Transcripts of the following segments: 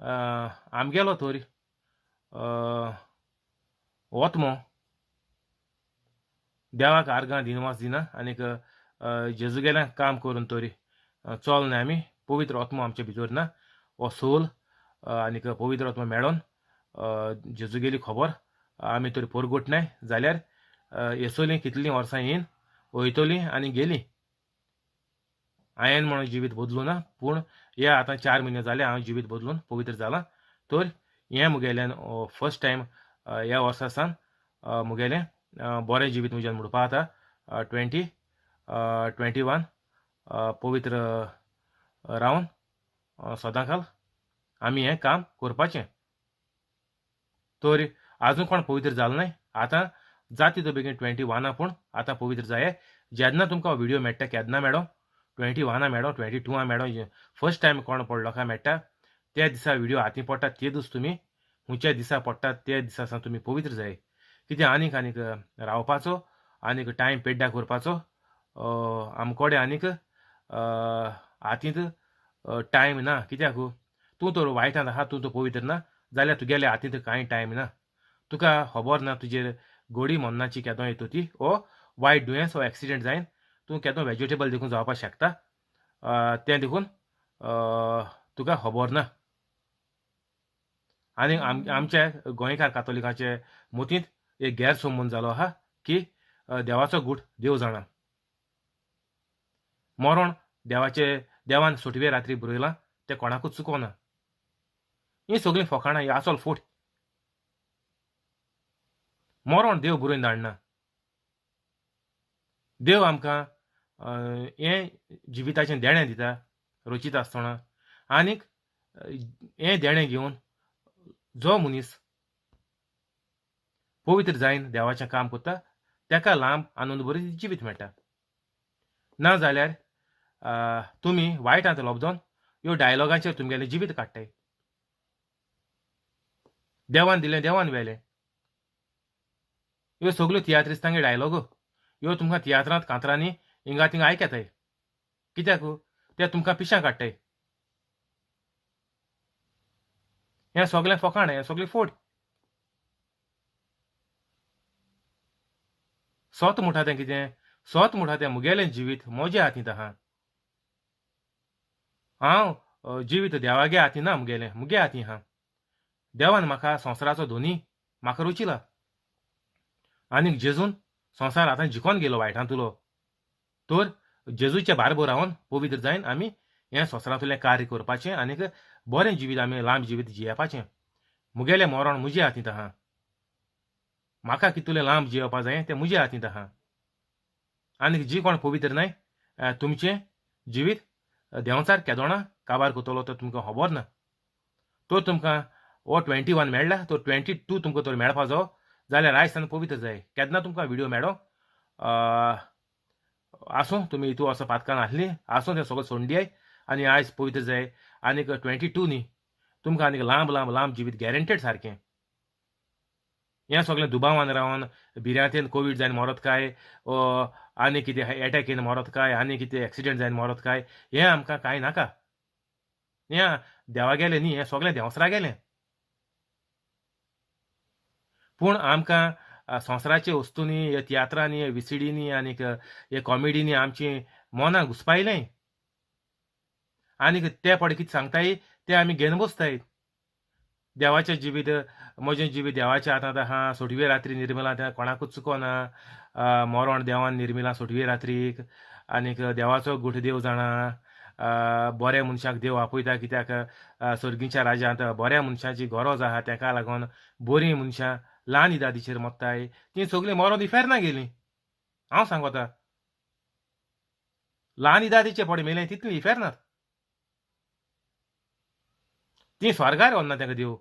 आमगेलो तर ओत्मो देवाक आर्गां दिनवास दिना आनीक जेजूगेलें काम करून तरी चोल न्हय आमी पवित्र आत्मो आमचे भितर ना हो सोल आनीक पवित्र आत्मो मेळोन जेजूगेली खबर आमी तरी परगट नाय जाल्यार येसोलीं कितलीं वर्सां येन वयतलीं आनी गेलीं. हांवें म्हणून जिवीत बदलूं ना, पूण हे आतां 4 म्हयने जाले हांव जिवीत बदलून पवित्र जालां. तर हें मुगेलें फर्स्ट टायम ह्या वर्सा सावन मुगेलें बरें जिवीत म्हज्यान म्हणपा जाता. 2021 पवित्र रावन सदांकाल आमी हें काम करपाचें. तर आजून कोण पवित्र जालो न्हय, आतां जाती तो बेगीन 21 पूण आतां पवित्र जाये. जेन्ना तुमकां व्हिडियो मेळटा केन्ना मेळो, 21 मेळो, 22 मेळो, फर्स्ट टायम कोण पडलो काय मेळटा त्या दिसा व्हिडियो हातीं पडटा ते दीस तुमी खंयच्या दिसा पडटा त्या दिसा सावन तुमी पवित्र जाय. कित्याक आनीक आनीक रावपाचो आनीक टायम पेड्ड्यार करपाचो आमकोडे आनीक हातींत टायम ना. कित्याक तूं तर वायटान आहा, तूं तर पवित्र ना जाल्यार तुगेल्या हातींत कांय टायम ना. तुका खबर ना तुजेर गोडी मन्नाची केदो येता ती ओ वायट दुयेंस ओ एक्सिडेंट जायन तूं केदो वेजिटेबल देखून जावपाक शकता, तें देखून तुका खबर ना. आनी आमच्या गोंयकार कातोलिकाचे मतींत एक गैरसमज जालो आहा की देवाचो गूट देव जाणा, मरण देवाचे देवान सोटवे रात्री बरयलां तें कोणाकूच चुकोना. हीं सगळीं फकाणां, ही आसल फोट. मरण देव बरोवन धाडना. देव आमकां हें जिविताचें देणें दिता रचीत आसतना, आनीक हें देणें घेवन जो मनीस पवित्र जायन देवाचें काम करता ताका लांब आनंद बरें जिवीत मेळटा. ना जाल्यार तुमी वायटांत लब्दोन ह्यो डायलॉगांचेर तुमगेलें जिवीत काडटाय. देवान दिलें देवान व्हेलें, ह्यो सगल्यो तियात्रिस्तांगे डायलॉगो ह्यो तुमकां तियात्रांत कांतरांनी हिंगा थिंगा आयकताय. कित्याक ते तुमकां पिशां काडटाय. हें सगळें फकाण, हें सगळें फोट. सत म्हणटा तें कितें? सत म्हणटा तें मुगेलें जिवीत म्हज्या हातींत आहा. हांव जिवीत देवागे हातीं ना, मुगेलें मुगे हातीं आहा. देवान म्हाका संवसाराचो धोनी म्हाका रुचिला आनीक जेजून संवसार आतां जिखोन गेलो वायटांतलो. तर जेजूचे बारबो रावन पवित्र जायन आमी हें संवसारांतलें कार्य करपाचें आनीक बरें जिवीत आमी लांब जिवीत जियेवपाचें. मुगेलें मरण म्हजे हातींत आहा, म्हाका कितलें लांब जियेवपा जाय तें म्हजे हातींत आहा. आनीक जी कोण पवित्र न्हय तुमचें जिवीत देंवचार केदोणा काबार करतलो तो तुमकां खबर ना. तो तुमकां हो 21 मेळ्ळा तो 22 तुमकां तर मेळपा जावो जाल्यार आयज सावन पवित्र जाय. केन्ना तुमकां व्हिडियो मेळो आसूं तुमी हितू असो पातकान आसली आसूं तें सगळें सोडून दियाय आनी आयज पवित्र जाय. आनीक 22 न्ही तुमकां आनीक लांब लांब लांब जिवीत गॅरंटेड सारकें. हें सगळें दुबावान रावन भिरांतेन कोवीड जायन मरत काय आनी कितें एटॅक येवन मरत काय आनी कितें एक्सिडंट जायन मरत काय हें आमकां कांय नाका. हें देवा गेलें न्ही, हें सगळें देंवसरा गेलें. पूण आमकां संवसाराचे वस्तूंनी, ह्या तियात्रांनी, ह्या विसिडींनी आनीक ह्या कॉमेडींनी आमचीं मनां घुसपायलें आनीक ते पडे कितें सांगताय ते आमी घेवन बसताय. देवाचें जिवीत म्हजें जिवीत देवाच्या हातांत आहा, सोटवे रात्री निर्मिलां तें कोणाकूच चुकोना, मरण देवान निर्मिलां सोटवे रात्रीक, आनीक देवाचो गूट देव जाणा, बऱ्या मनशाक देव आपयता कित्याक सर्गीच्या राज्यांत बऱ्या मनशाची गरज आहा, तेका लागून बरीं मनशां ल्हान इदादीचेर मरताय, तीं सगळीं मरोन इफेर्ना गेलीं. हांव सांगता ल्हान इदादीचे पडे मेलें तितलीं इफेर्नात, तीं स्वर्गार व्हरना तेका देव,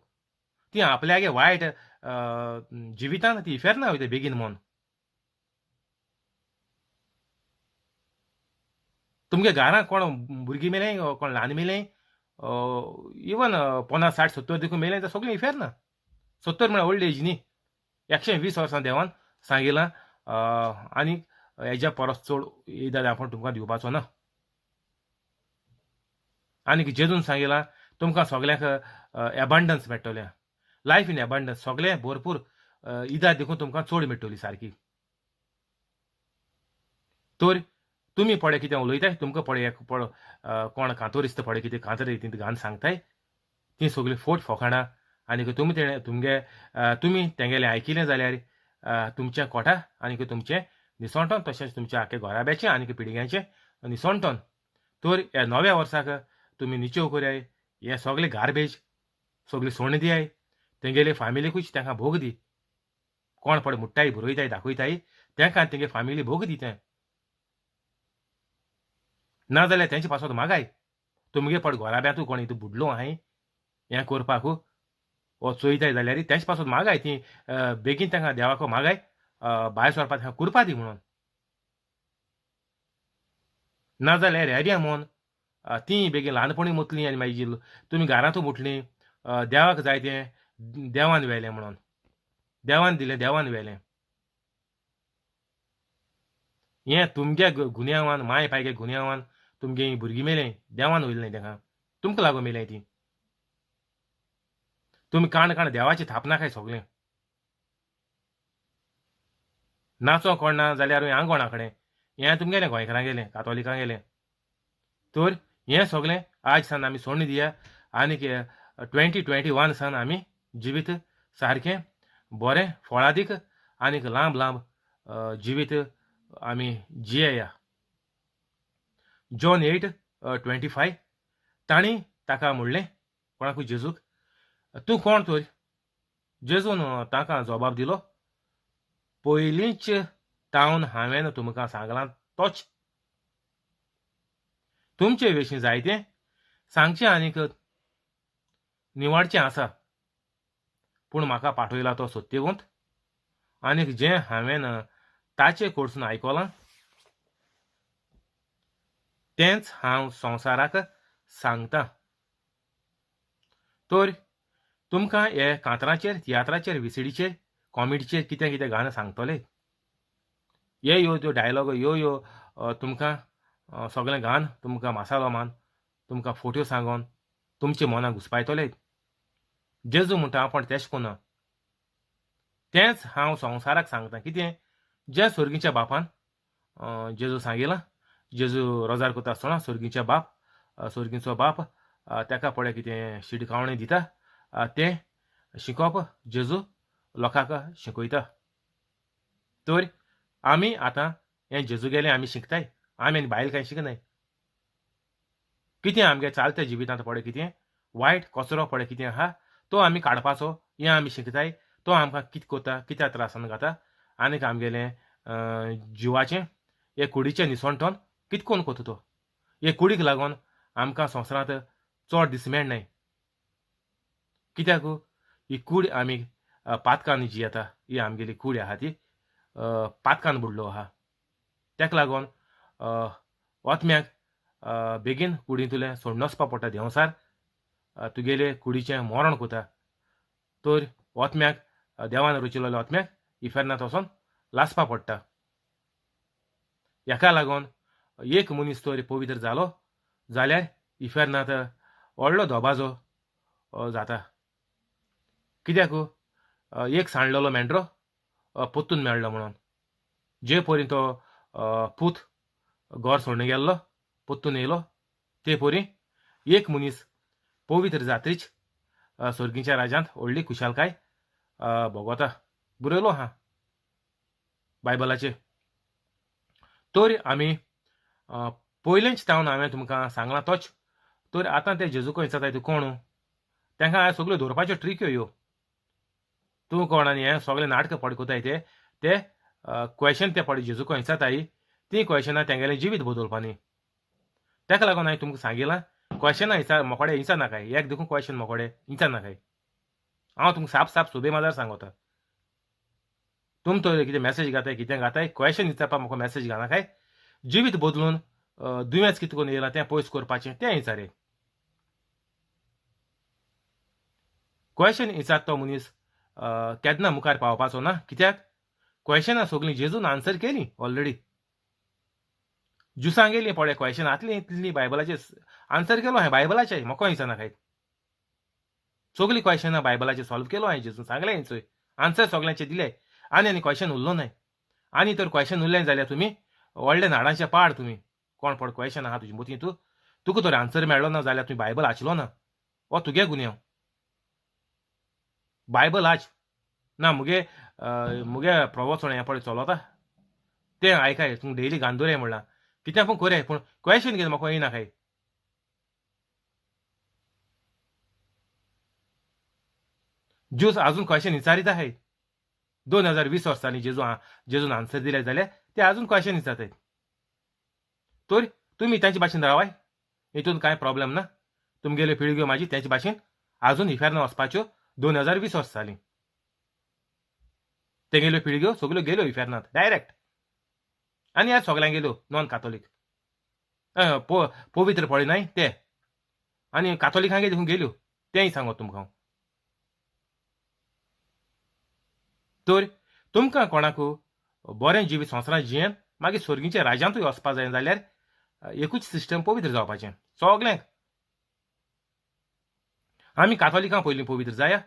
तीं आपल्यागे वायट जिवितान ती इफेर्ना वयता बेगीन मन. तुमगे घरांत कोण भुरगीं मेलें, कोण ल्हान मेलें, इवन 50 60 70 देखून मेलें तर सगळीं इफेर्ना. 70 म्हळ्यार ओल्ड एज न्ही, 120 वर्सां देवान सांगिलां आनी हेज्या परस चड इदाद आपूण तुमकां दिवपाचो ना. आनीक जेजून सांगिलां तुमकां सगल्यांक एबंडन्स मेळटलें, लायफ इन एबंडन्स, सगळें भरपूर इदाद देखून तुमकां चड मेळटली सारकी. तर तुमी पळय कितें उलयताय, तुमकां पळय एक पळ कोण कांतोरिस्त पळय कितें कांतर ती घान सांगताय, तीं सगळीं फोट फोकाणां. आनी तुमी तेणें तुमगे तुमी तेंगेलें आयकिलें जाल्यार तुमचें कोटा आनी तुमचें निसणटन, तशेंच तुमच्या आख्या घराब्याचें आनी पिळग्यांचें निसणटन. तर ह्या नव्या वर्साक तुमी निचेव कराय, हें सगळें गार्बेज सगळीं सोडून दियाय, तेंगेले फामिलीकूच तांकां भोग दी. कोण पळय मुट्टाय बरयताय दाखयताय तांकां तेंगे फामिली भोग दी तें, ना जाल्यार तेंचे पासत मागाय. तुमगे पळय घराब्यांतू कोण इतू बुडलो आहाय हें करपाक वो चोयताय जाल्यार तेंचे पासत मागाय, ती बेगीन तांकां देवाक मागाय भायर सरपाक तांकां कुरपा दी म्हणून. ना जाल्यार रेड्या म्हूण ती बेगीन ल्हानपणी मुतली आनी मागीर तुमी घरांतू मुटली देवाक जाय तें देवान व्हेलें म्हणून, देवान दिलें देवान व्हेलें. हें तुमगे गुन्यांवान माय पायगे गुन्यांवान तुमगे भुरगीं मेलें, देवान वयलें तांकां, तुमकां लागून मेलें ती. तुमी काण काण देवाची थापना खाय सगळें. नाचो कोण ना जाल्यार आंगोणा कडेन हें तुमगेलें गोंयकारां गेलें कातोलिकां गेलें. तर हें सगळें आज सान आमी सोडून दिया आनी 2021 सान आमी जिवीत सारकें बरें फळादीक आनीक लांब लांब जिवीत आमी जियेया. जॉन 8:25 तांणी ताका म्हणलें, कोणाकूय जेजूक, तूं कोण तर? जेजून तांकां जबाब दिलो, पयलींच तावन हांवें तुमकां सांगलां तोच. तुमचे विशीं जायतें सांगचें आनीक निवाडचें आसा, पूण म्हाका पाठयला तो सत्यवंत, आनीक जें हांवें ताचे कडसून आयकलां तेंच हांव संवसाराक सांगतां. तर तुमकां हे कांतराचेर, तियात्राचेर, विसिडीचेर, कॉमेडीचेर कितें कितें गाणें सांगतले. हे ह्यो त्यो डायलॉग ह्यो ह्यो तुमकां सगळें गान तुमकां मसालो मान तुमकां फोट्यो सांगोन तुमच्या मनाक घुसपायतले. जेजू म्हणटा आपूण तेश कोना, तेंच हांव संवसाराक सांगता. कितें जें सोर्गीच्या बापान जेजू सांगिलां, जेजू रोजार करता आसतना सोर्गीच्या बाप, सोर्गीचो बाप ताका पळय कितें शिडकावणी दिता तें शिकोवप जेजू लोकांक शिकयता. तर आमी आतां हें जेजू गेलें आमी शिकताय, आमी आनी बायल कांय शिकनाय. कितें आमगे चालत्या जिवितांत पळय कितें वायट कचरो पळय कितें आहा तो आमी काडपाचो, हें आमी शिकताय. तो आमकां कितें करता, कित्या त्रासान घाता आनीक आमगेलें जिवाचें हे कुडीचें निसणटण कितें कोन्न करता तो. हे कुडीक लागून आमकां संवसारांत चड दीस मेळनाय. कित्याक ही कूड आमी पातकान जियेता, ही आमगेली कूड आहा ती पातकान बुडलो आहा. ताका लागून ओतम्याक बेगीन कुडींतलें सोडून वचपा पडटा. देंवसार तुगेले कुडीचें मरण करता. तर ओतम्याक देवान रचिल्ल्या ओतम्याक इफेर्नांत वचोन लासपा पडटा. हाका लागून एक मनीस तर पवित्र जालो जाल्यार इफेर्नांत व्हडलो दबाजो जाता. कित्याक एक सांडलेलो मेंढरो परतून मेळ्ळो म्हणून जे परी तो पूत घर सोडून गेल्लो परतून येयलो ते परी एक मनीस पवित्र जात्रीच सोर्गीच्या राज्यांत व्हडली खुशालकाय भोगता. बरयलो आहा बायबलाचेर. तर आमी पयलेंच तावन हांवें तुमकां सांगलां तोच. तर आतां ते जेजू खंय जाता तूं कोण, तांकां हांवें सगल्यो दवरपाच्यो ट्रिक्यो ह्यो. तूं कोण आनी हें सगळें नाटकां पड करताय ते ते क्वेशन ते पड जेजू खंय जाताय तीं क्वेशनां तेंगेलें जिवीत बदलपा न्ही. ताका लागून हांवें तुमकां सांगिलां क्वेशनां हिंसा मोकोडे हिंसा नाकाय, एक देखून क्वेशन मोकोडे हिंसा नाकाय. हांव तुमकां साप साप सुबे माजार सांगता. तुम तर कितें मॅसेज घाताय कितें घाताय क्वेशन विचारपाक म्हाका मॅसेज घालनाकाय. जिवीत बदलून दुयेंस कितें करून येयलां तें पयस करपाचें तें विचारे. क्वेशन विचारता तो मनीस केन्ना मुखार पावपाचो ना. कित्याक क्वेशनां सगळीं जेजून आन्सर केली ऑलरेडी. जुसां गेलीं पळय क्वेशन आतलीं इतलीं बायबलाचेर आन्सर केलो हांवें बायबलाचेर, म्हाका विचारनाकाय. सगळीं क्वेशनां बायबलाचेर सॉल्व केलो हांवें, जेजून सांगलें हेंचोय आन्सर सगळ्यांचे दिले आनी आनी क्वेशन उरलो नाय. आनी तर क्वेशन उरलें जाल्यार तुमी व्हडले नाडांचे पाड तुमी. कोण पड क्वेशन आहा तुजे मतीं, तूं तुका तर आन्सर मेळ्ळो ना जाल्यार तुवें बायबल आचलो ना, हो तुगे गुन्यांव. बायबल आच ना मुगे मुगे प्रवचन हें पळय चलता तें आयकाय, तूं डेली गांदोरे म्हणलां कितें पूण कोरे, पूण क्वेशन कितें म्हाका येना काय. ज्यूस अजून क्वेशन विचारीत आहाय. 2020 वर्सांनी जेजून आन्सर दिले जाल्यार ते अजून क्वेशन विचारताय. तर तुमी तांचे भाशेन रावाय, हितून कांय प्रॉब्लेम ना. तुमगेल्यो पिळग्यो म्हाजी तेंचे भाशेन अजून इफेर्ना वचपाच्यो 2020 वर्सां जालीं. तेगेल्यो पिळग्यो सगल्यो गेल्यो इफेर्नात डायरेक्ट. आनी ह्या सगल्यांक गेल्यो नॉन कातोलीक पवित्र पळयनाय ते, आनी कातोलिकांगे देखून गेल्यो तेंय सांगत तुमकां हांव. तर तुमकां कोणाक बरें जिवीत संवसारांत जियेन मागीर स्वर्गीच्या राज्यांतूय वचपा जाय जाल्यार एकूच सिस्टम पवित्र जावपाचें सगल्यांक. आमी कातोलिकां पयलीं पवित्र जाया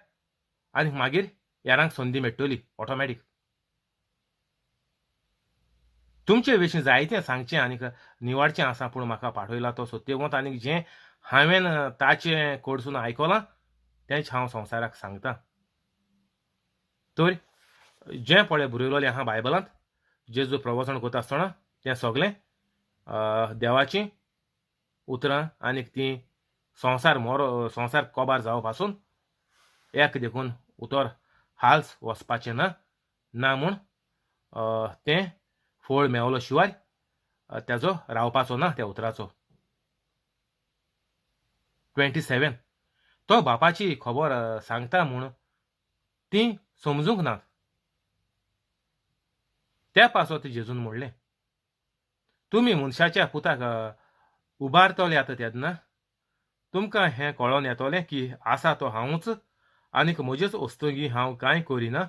आनी मागीर हेरांक संदी मेळटली ऑटोमॅटीक. तुमचे विशीं जायतें सांगचें आनीक निवाडचें आसा, पूण म्हाका पाठयला तो सत्यवंत आनीक जें हांवें ताचें कडसून आयकलां तेंच हांव संवसाराक सांगता. तर जें पळय बरयलेलें आहा बायबलांत जेजू प्रवचन करता आसतना तें सगळें देवाचीं उतरां आनीक तीं संवसार मोरो संवसार कोबार जावप आसून एक देखून उतर हाल्स वचपाचें ना ना म्हूण तें फळ मेवलो शिवाय तेजो रावपाचो ना त्या उतराचो. 27 तो बापाची खबर सांगता म्हूण ती समजूंक नात. त्या पासत जेजून म्हणलें, तुमी मनशाच्या पुताक उबारतले आतां तेन्ना तुमकां हें कळोन येतलें की आसा तो हांवूच आनीक म्हजेच वस्तुगी हांव कांय करिना,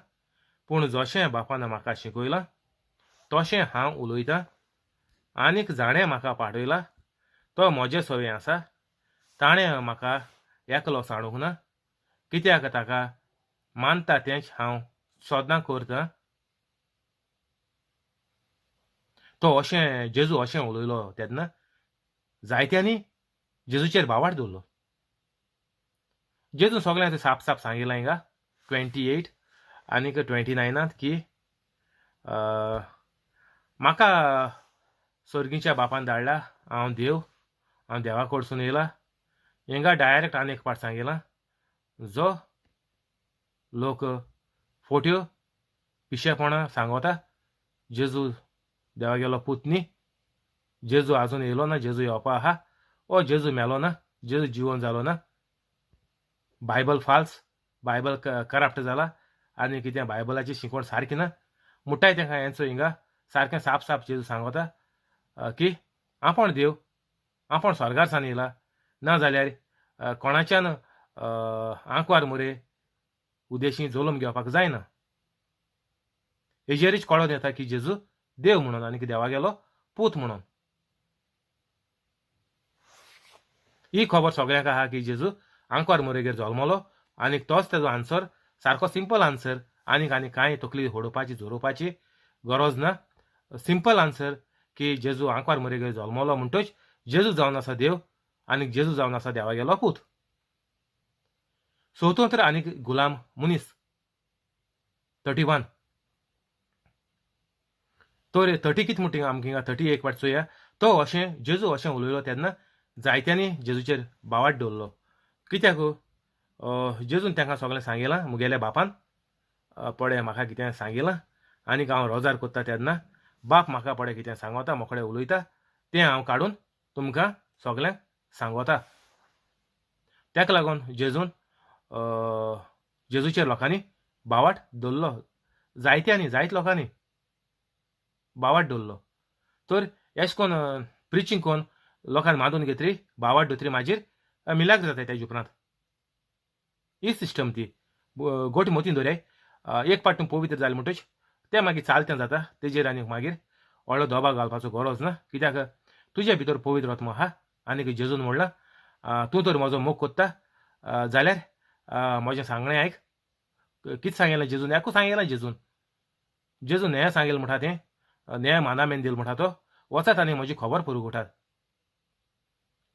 पूण जशें बापान म्हाका शिकयलां तशें हांव उलयतां. आनीक जाणें म्हाका पाठयला तो म्हजे सवें आसा, ताणें म्हाका एकलो सांडूंक ना, कित्याक ताका मानता तेंच हांव सदां करतां. तो अशें जेजू अशें उलयलो तेन्ना जायत्यांनी जेजूचेर भावार्थ दवरलो. जेजू सगळ्यांक साप साप सांगिलां हिंगा 28 आनीक 29 की म्हाका सर्गीच्या बापान धाडला, हांव देव, हांव देवा कडसून येयला. हिंगा डायरेक्ट आनी एक पाट सांगिलां, जो लोक फोट्यो पिशेपणां सांगता जेजू देवा गेलो पूत न्ही, जेजू आजून येयलो ना, जेजू येवपा आहा, ओ जेजू मेलो ना, जेजू जिवन जालो ना, बायबल फाल्स, बायबल करप्ट जाला आनी कितें बायबलाची शिकवण सारकी ना म्हणटाय तेंका. हेंचो हिंगा सारकें साप साप जेजू सांगता की आपूण देव, आपूण स्वर्गार सान येयला, ना जाल्यार कोणाच्यान आंकवार मुरे उदेशी जल्म घेवपाक जायना. हेजेरूच कळोन येता की जेजू देव म्हणून आनी देवा गेलो पूत म्हणून. ही खबर सगळ्यांक आहा की जेजू आंकवार मोरेगेर जल्मलो आनी तोच तेजो आन्सर, सारको सिंपल आन्सर, आनीक आनी कांय तकली होडोवपाची झरोवपाची गरज ना. सिंपल आन्सर की जेजू आंकवार मोरेगेर जल्मलो म्हणटच जेजू जावन आसा देव आनी जेजू जावन आसा देवा गेलो पूत. स्वतंत्र आनीक गुलाम मनीस. 31 तर 30 कितें म्हणटा आमकां हिंगा 31 वाट चोया. तो अशें जेजू अशें उलयलो तेन्ना जायत्यांनी जेजूचेर बावाट दवरलो. कित्याक जेजून तांकां सगळें सांगिलां, मुगेल्या बापान पळय म्हाका कितें सांगिलां आनीक हांव रोजार करता तेन्ना बाप म्हाका पळय कितें सांगता, मोकळें उलयता तें हांव काडून तुमकां सगळ्यांक सांगता. ताका लागून जेजून जेजूचेर लोकांनी बावाट दवरलो, जायत्यांनी जायत लोकांनी बावाट दवरलो. तर एश कोन प्रिचींग कोन लोकांक मानून घेतली बावाट दवरतरी मागीर मिलाग्र जाता तेजे उपरांत. ही सिस्टम ती गोट मोतीन दवराय. एक पाट तूं पवित्र जालें म्हणटच तें मागीर चालतें जाता, तेजेर आनी मागीर व्हडलो दबाव घालपाचो गरज ना. कित्याक तुज्या भितर पवित्र आत्मो आहा आनीक जेजून म्हणलां तूं तर म्हजो मोग कोत्ता जाल्यार म्हजें सांगणें आयक. कितें सांगलें जेजून? एकू सांगलें जेजून. जेजून हें सांगेल म्हणटा तें, न्याय मानामेन दिल म्हणटा तो, वचात आनी म्हजी खबर पुरू उठात.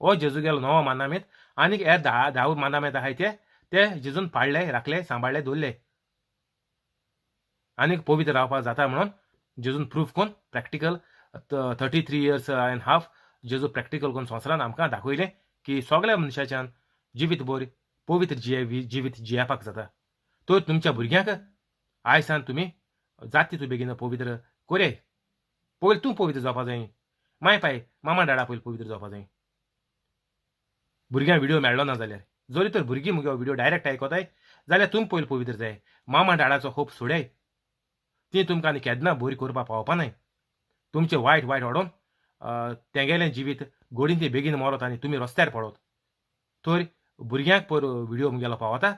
हो जेजू गेलो नवो मानामेत आनीक हे धा मानामेत आहाय ते जेजून पाडले, राखले, सांबाळ्ळे, दवरले आनीक पवित्र रावपाक जाता म्हणून जेजून प्रूफ करून प्रॅक्टिकल 33 years and half जेजू प्रॅक्टिकल करून संवसारान आमकां दाखयलें की सगळ्या मनशाच्यान जिवीत बरी पवित्र जिवीत जियेवपाक जाता. तर तुमच्या भुरग्यांक आयसान तुमी जाती तूं बेगीन पवित्र कोरे. पयलीं तूं पवित्र जावपा जाय, माय पाय मामा डाडा पयलीं पवित्र जावपा जाय. भुरग्यांक व्हिडियो मेळ्ळो ना जाल्यार, जरी तर भुरगीं मुगे व्हिडियो डायरेक्ट आयकताय जाल्यार तुमी पयलीं पवित्र जाय. मामा डाडाचो होप सोडाय, ती तुमकां आनी केन्ना बरी करपाक पावपा नाय. तुमचें वायट वायट हाडून तेंगेलें जिवीत गोडीन ती बेगीन मरत आनी तुमी रस्त्यार पडत. तर भुरग्यांक पयर व्हिडियो मुगेलो पावता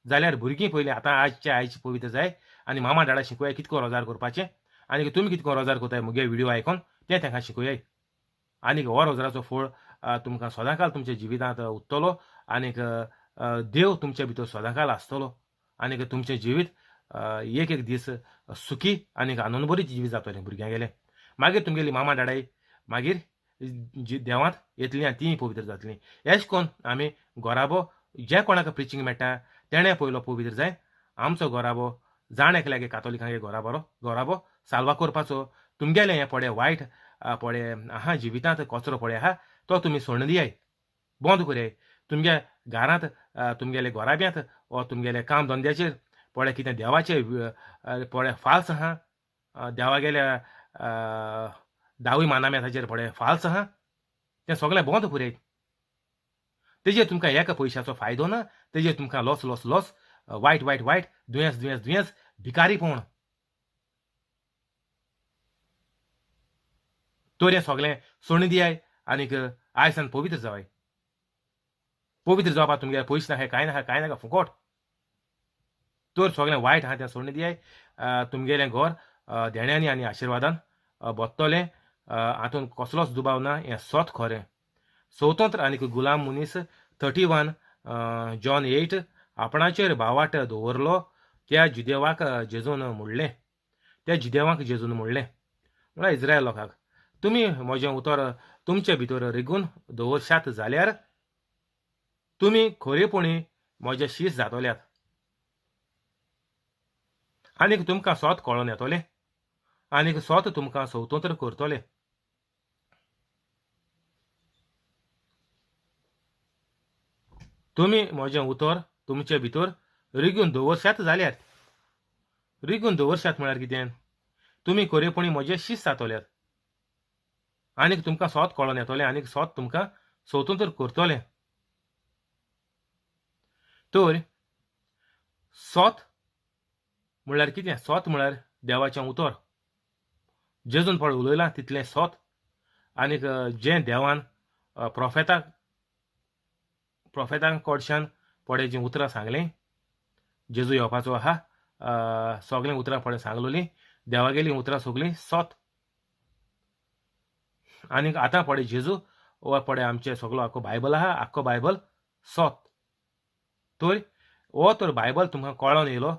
जाल्यार भुरगीं पयलीं आतां आजचे आयज पवित्र जाय आनी मामा डाडा शिकोया कितको रोजार करपाचें आनी तुमी कितको रोजार करताय मुगे व्हिडियो आयकोन तें तांकां शिकोयाय. आनीक हो रोजराचो फोळ तुमकां सदांकाल तुमच्या जिवितांत उत्तलो आनीक देव तुमच्या भितर सदांकाल आसतलो आनीक तुमचें जिवीत एक एक दीस सुखी आनीक आनंदभरीत जिवीत जातलें भुरग्यांगेलें. मागीर तुमगेली मामा डाडाय मागीर देवांत येतलीं आनी तींय पवित्र जातलीं. एश कोन आमी घराबो जे कोणाक प्रिचींग मेळटा तेणें पयलो पवित्र जाय. आमचो घराबो जाण एकल्यागे कातोलिकांगे घराबो साल्वा करपाचो. तुमगेलें हें पडे वायट पडे आहा जिवितांत कचरो पडे आहा तो तुमी सोडून दियाय, बंद करयाय. तुमगे घरांत तुमगेले घराब्यांत वा तुमगेले काम धंद्याचेर पळय कितें देवाचे पळय फाल्स आहा, देवागेल्या दावूय मानामेताचेर पळय फाल्स आहा, तें सगळें बंद करयाय. तेजेर तुमकां एका पयशाचो फायदो ना, तेजेर तुमकां लॉस लॉस लॉस, वायट वायट वायट, दुयेंस दुयेंस दुयेंस, भिकारीपण. तर हें सगळें सोडून दियाय आनीक आयसान पवित्र जावाय. पवित्र जावपाक तुमगेले पयशे नाका, कांय नाका, कांय नाका, फुकट. तर सगळें वायट आहा तें सोडून दियाय. तुमगेलें घर देण्यांनी आनी आशिर्वादान बोत्तलें, हातूंत कसलोच दुबाव ना, हें सत खरें. स्वतंत्र आनीक गुलाम मनीस 31 जॉन 8 आपणाचेर भावाट दवरलो त्या जुदेवाक जेजून म्हणलें, त्या जुदेवाक जेजून म्हणलें म्हळ्यार इस्रायल लोकांक, तुमी म्हजें उतर तुमचे भितर रिगून दवरशात जाल्यार तुमी खरेपणी म्हजे शीस जातल्यात आनीक तुमकां सोत कळोन येतलें आनीक सोत तुमकां स्वतंत्र करतलें. तुमी म्हजें उतर तुमचे भितर रिगून दवरशात जाल्यार, रिगून दवरशात म्हळ्यार कितें, तुमी खरेपणी म्हजे शीस जातल्यात आनीक तुमकां सोत कळोन येतलें आनीक सोत तुमकां स्वतंत्र करतलें. तर सोत म्हळ्यार कितें? सोत म्हळ्यार देवाचें उतर. जेजून पळय उलयलां तितलें सोत आनीक जें देवान प्रोफेतांक कडच्यान पळय जीं उतरां सांगलीं, जेजू येवपाचो आहा, सगळीं उतरां पळय सांगलोलीं, देवागेलीं उतरां सगळीं सोत. आनीक आतां पळय जेजू हो पळय आमचें सगळो आख्खो बायबल आहा, आख्खो बायबल सोत. तर हो तर बायबल तुमकां कळोन येयलो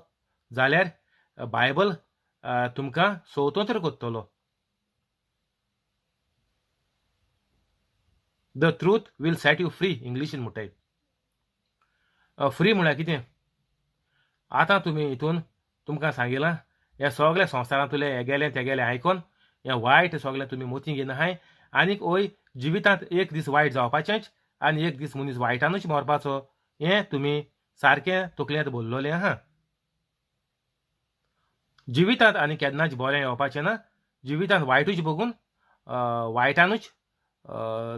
जाल्यार बायबल तुमकां स्वतंत्र करतलो. The truth will set you free इंग्लिशीन म्हणटाय. फ्री म्हळ्यार कितें? आतां तुमी हितून तुमकां सांगिलां हे सगळे संवसारांतले हे गेले ते गेले आयकोन हें वायट सगळें तुमी मोती घेनाहाय आनीक ओय जिवितांत एक दीस वायट जावपाचेंच आनी एक दीस मनीस वायटानूच मरपाचो हें तुमी सारकें तकलेंत भरलोलें आहा. जिवितांत आनी केन्नाच बरें येवपाचें ना, जिवितांत वायटूच बघून वायटानूच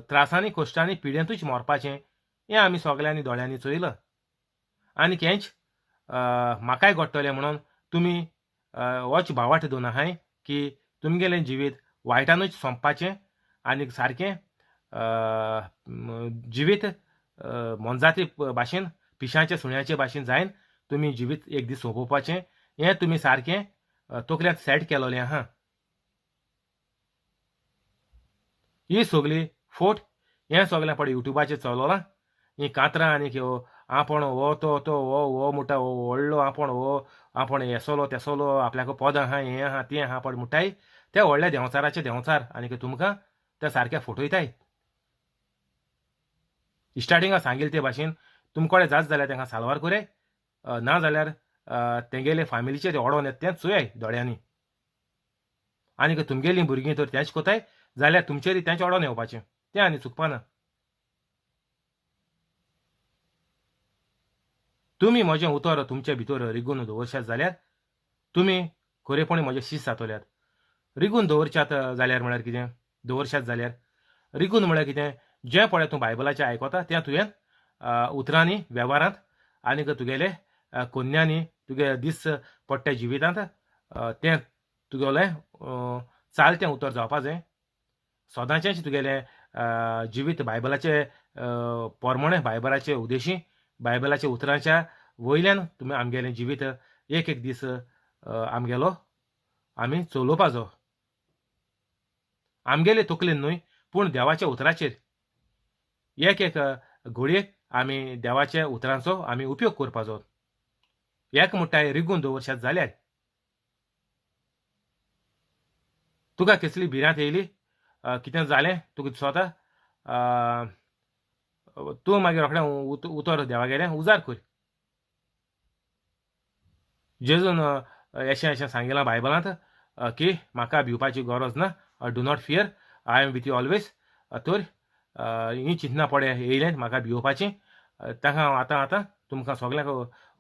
त्रासांनी कश्टांनी पिडेंतूच मरपाचें हें आमी सगळ्यांनी दोळ्यांनी चोयलां. आनी हेंच म्हाकाय घडटलें म्हणून तुमी होच भावाट दोन आहाय की तुमगेलें जिवीत वायटानूच सोंपपाचें आनी सारकें जिवीत मोनजाती भाशेन पिशांचे सुण्याचे भाशेन जायन तुमी जिवीत एक दीस सोंपोवपाचें हें तुमी सारकें तकल्यांत सेट केलोलें आहा. ही सगळी फोट हें सगळें पळय युट्यूबाचेर चलोलां, ही कांतरां आनी ह्यो आपूण हो तो तो हो हो म्हणटा हो व्हडलो आपूण हो आपूण हेसोलो तेसोलो आपल्याक पदां आहा हें आहा तें आहा पण म्हणटाय ते व्हडले देंवचाराचे देंवचार आनीक तुमकां ते सारके फटयताय. स्टार्टिंगा सांगिल्ले ते भाशेन तुमकडे जात जाल्यार तांकां साल्वार कराय, ना जाल्यार तेंगेले फामिलीचे ते ओडोन येता तें चोयाय दोळ्यांनी. आनीक तुमगेलीं भुरगीं तर तेंच कोताय जाल्यार तुमचेर तेंच ओडोन येवपाचें, तें आनी चुकपाना. तुमी म्हजें उतर तुमचे भितर रिगून दवरशात जाल्यार तुमी खरेपणी म्हजे शीस जातल्यात. रिगून दवरशात जाल्यार म्हळ्यार कितें? दवरशात जाल्यार रिगून म्हळ्यार कितें? जें पळय तूं बायबलाचें आयकता तें तुवें उतरांनी वेव्हारांत आनीक तुगेले कोन्यांनी तुगे दीस पडट्या जिवितांत तें तुगेलें चालतें उतर जावपा जाय. सदांचेंच तुगेलें जिवीत बायबलाचे पोरमोणें, बायबलाचे उद्देशी, बायबलाच्या उतरांच्या वयल्यान तुमी आमगेलें जिवीत एक एक दीस आमगेलो आमी चलोवपाचो. आमगेले तकलेन न्हय पूण देवाच्या उतराचेर एक एक घडयेक आमी देवाच्या उतरांचो आमी उपयोग करपाचो. एक म्हणटाय रिगून दवरशात जाल्यार तुका कसली भिरांत येयली, कितें जालें तुका दिसता, तूं मागीर रोखडें उतर देवागेलें उजार कर. जेजून अशें अशें सांगिलां बायबलांत की म्हाका भिवपाची गरज ना, do not fear, I am with you always. तर हीं चिंतनां पडे येयलें म्हाका भिवपाचीं, ताका हांव आतां आतां तुमकां सगल्यांक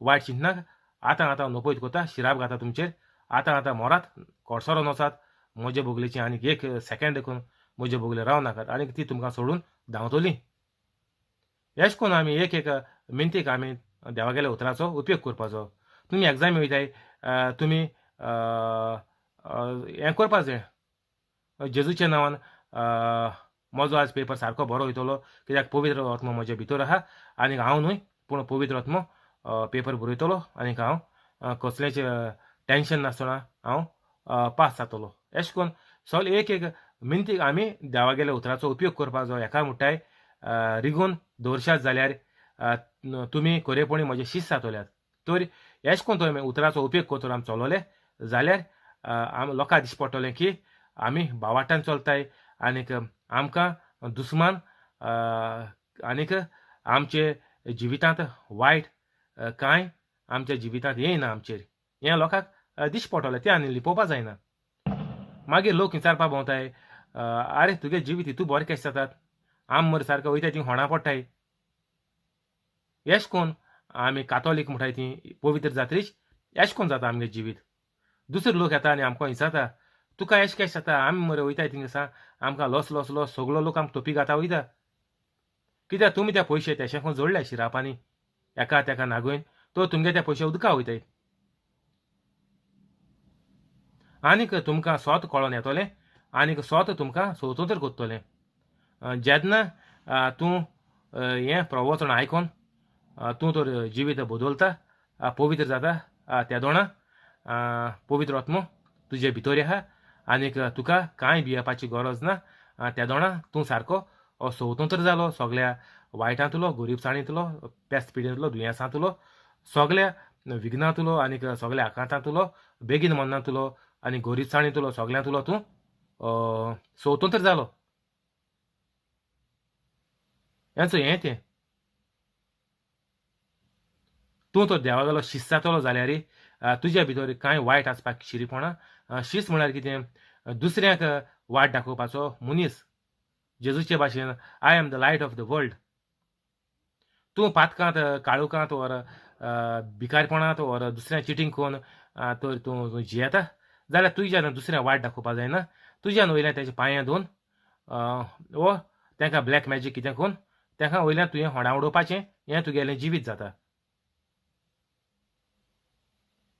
वायट चिंतनाक आतां आतां नपयत करता, शिराप घाता तुमचेर, आतां आतां मरात, कोडसरोन वचात म्हजे बगलेचें, आनीक एक सेकेंड देखून म्हजे बगले राव नाकात, आनीक ती तुमकां सोडून धांवतली. अशें करून आमी एक एक मिनतीक आमी देवागेल्या उतराचो उपयोग करपाचो. तुमी एग्जामी वयताय तुमी हें करपा जाय, जेजूच्या नांवान म्हजो आज पेपर सारको बरो वयतलो कित्याक पवित्र आत्मो म्हजे भितर आहा आनीक हांव न्हय पूण पवित्र आत्मो पेपर बरयतलो आनीक हांव कसलेंच टेंशन नासतना हांव पास जातलो. अशें करून सगळे एक एक मिनतीक आमी देवागेल्या उतराचो उपयोग करपाचो. हेका म्हणटाय रिगून दवरशात जाल्यार तुमी खरेपणी म्हजे शीस जातल्यात. तर अशें करून तुमी उतराचो उपयोग करतना आमी चलवले जाल्यार आम लोकांक दिश्टी पडटलें की आमी बावाटान चलताय आनीक आमकां दुस्मान आनीक आमचे जिवितांत वायट कांय आमच्या जिवितांत येयना आमचेर, हें लोकांक दिश्टी पडटलें, तें आनी लिपोवपा जायना. मागीर लोक विचारपा भोंवताय, आरे तुगे जिवीत हितू बरें कशें जातात, आम मरे सारके वयताय ती होणां पडटाय. अशें करून आमी कातोलीक म्हणटाय ती पवित्र जात्रीच, अशें करून जाता आमगे जिवीत. दुसरे लोक येता आनी आमकां विचारता तुका अशें कशें जाता, आमी मरे वयताय थिंगा आमकां लॉस लॉस लॉस सगलो लोक आमकां तोपी घाता वयता, कित्याक तुमी ते पयशे तेशें करून जोडले शिरापांनी एका तेका नागोवन, तो तुमगे ते पयशे उदका वयताय. आनीक तुमकां सोत कळोन येतलें आनीक सोत तुमकां स्वतंत्र करतलें. जेन्ना तूं हें प्रवचन आयकोन तूं तर जिवीत बदलता, पवित्र जाता, तेदोणा पवित्र आत्मो तुजे भितर आहा आनीक तुका कांय भियेवपाची गरज ना. तेदोणा तूं सारको स्वतंत्र जालो सगळ्या वायटांतलो, गरिबसाणींतलो, पेस्त पिडेंतलो, दुयेंसांतलो, सगळ्या विघ्नांतलो आनीक सगळ्या आकांतांतलो, बेगीन मरणांतलो आनी गरिबसाणींतलो, सगळ्यांतलो तूं स्वतंत्र जालो. हेंचो हें तें तूं तर देवागेलो शीस जातलो जाल्यार तुज्या भितर कांय वायट आसपाक शिरीपणा. शीस म्हळ्यार कितें? दुसऱ्यांक वाट दाखोवपाचो मनीस. जेजूचे भाशेन I am the light of the world. तूं पातकांत, काळोखांत ओर भिकारपणांत ओर दुसऱ्या चिटींग करून तर तूं जियेता जाल्यार तुज्यान दुसऱ्या वाट दाखोवपा जायना. तुज्यान वयल्यान तेजे पांयां धुवन वो तांकां ब्लॅक मॅजीक कितें करून तांकां वयल्यान तुवें होडा उडोवपाचें, हें तुगेलें जिवीत जाता.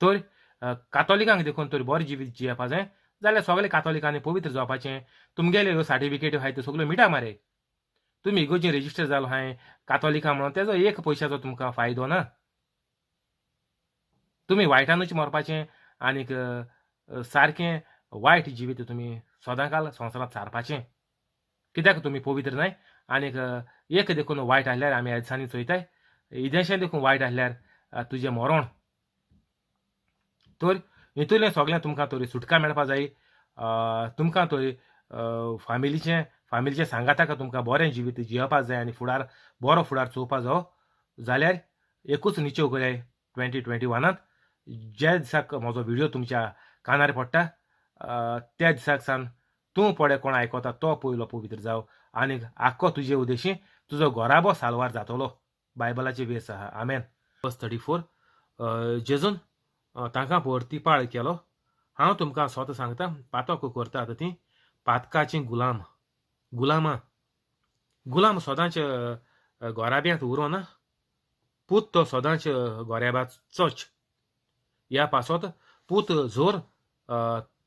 तर कातोलिकांक देखून तर बरें जिवीत जियेवपा जाय जाल्यार सगळे कातोलिकांनी पवित्र जावपाचें. तुमगेले ह्यो सर्टिफिकेट आहाय त्यो सगळ्यो मिटा मारे. तुमी इगोर्जेन रेजिस्टर जालो आहाय कातोलिकां म्हणून तेजो एक पयशाचो तुमकां फायदो ना. तुमी वायटानूच मरपाचें आनीक सारकें वायट जिवीत तुमी सदांकाल संवसारांत सारपाचें, कित्याक तुमी पवित्र न्हय. आनीक एक देखून वायट आसल्यार आमी ह्या दिसांनी चोयताय इदेशें देखून वायट आसल्यार तुजें मरण. तर हितूंतलें सगळें तुमकां तरी सुटका मेळपा जाय. तुमकां तरी फामिलीचें सांगाताक तुमकां बरें जिवीत जियेवपा जाय आनी फुडार बरो फुडार चोवपा जावो जाल्यार एकूच निश्चय कराय 2021 ज्या दिसाक म्हजो व्हिडियो तुमच्या कानार पडटा त्या दिसाक सान तूं पळय कोण आयकता तो पयलो पवित्र जाव आनी आख्खो तुजे उद्देशी तुजो घराबो साल्वार जातलो. बायबलाचे वेस आहा. आमेन. वर्स 34 जेजून तांकां परती पाळ केलो. हांव तुमकां स्वता सांगता, पातक करतात तीं पातकाचीं गुलाम. गुलामां गुलाम सदांच घराब्यांत उरोना, पूत तो सदांच घराब्याचोच. ह्या पासत पूत जोर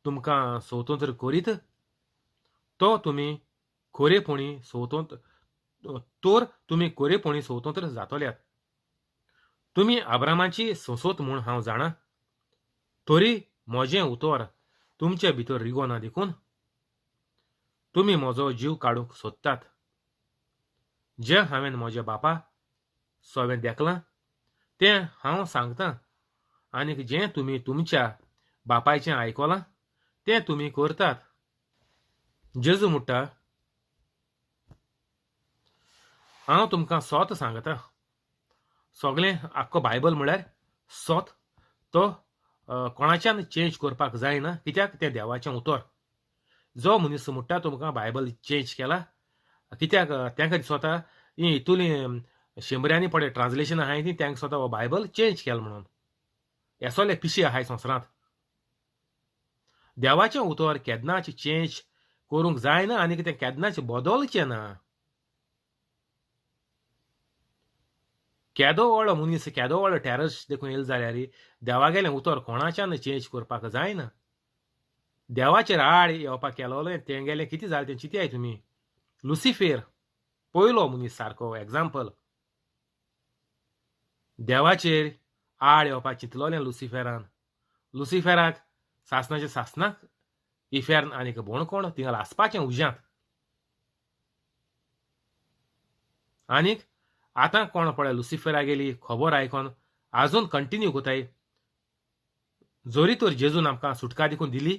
तुमकां स्वतंत्र करीत तो तुमी खरेपणी स्वतंत्र तर तुमी खरेपणी स्वतंत्र जातल्यात. तुमी आब्रामाची सोंसोत म्हूण हांव जाणा, तरी म्हजें उतर तुमचे भितर रिगोना देखून तुमी म्हजो जीव काडूंक सोदतात. जें हांवें म्हज्या बापा सवें देखलां तें हांव सांगतां आनीक जें तुमी तुमच्या बापायचें आयकलां तें तुमी करतात. जेजू म्हणटा, हांव तुमकां सोत सांगता. सगळें आख्खो बायबल म्हळ्यार सोत, तो कोणाच्यान चेंज करपाक जायना, कित्याक तें देवाचें उतर. जो मनीस म्हणटा तुमकां बायबल चेंज केला, कित्याक तांकां दिसता ही हितूली शंबऱ्यांनी पळय ट्रान्सलेशन आहाय ती तांकां दिसता हो बायबल चेंज केला म्हणून. हेसोले पिशे आहाय संवसारांत. देवाचें उतर केन्नाच चेंज करूंक जायना आनी तें केन्नाच बदलचें ना. केदो व्हडलो मनीस, केदो व्हडलो टेरस देखून येयलो जाल्यार देवागेलें उतर कोणाच्यान चेंज करपाक जायना. देवाचेर आड येवपाक केलोलें तेंगेलें कितें जालें तें चिंतयाय तुमी. लुसिफेर पयलो मनीस सारको एग्जाम्पल, देवाचेर आड येवपाक चिंतलोलें लुसिफेरान. लुसिफेराक सासणाचें सासणाक इफेर्न आनीक बोणकोण थिंगा लासपाचें उज्यांत. आनीक आतां कोण पळय लुसिफेरागेली खबर आयकोन आजून कंटिन्यू कोताय. जोरी तर जेजून आमकां सुटका देखून दिली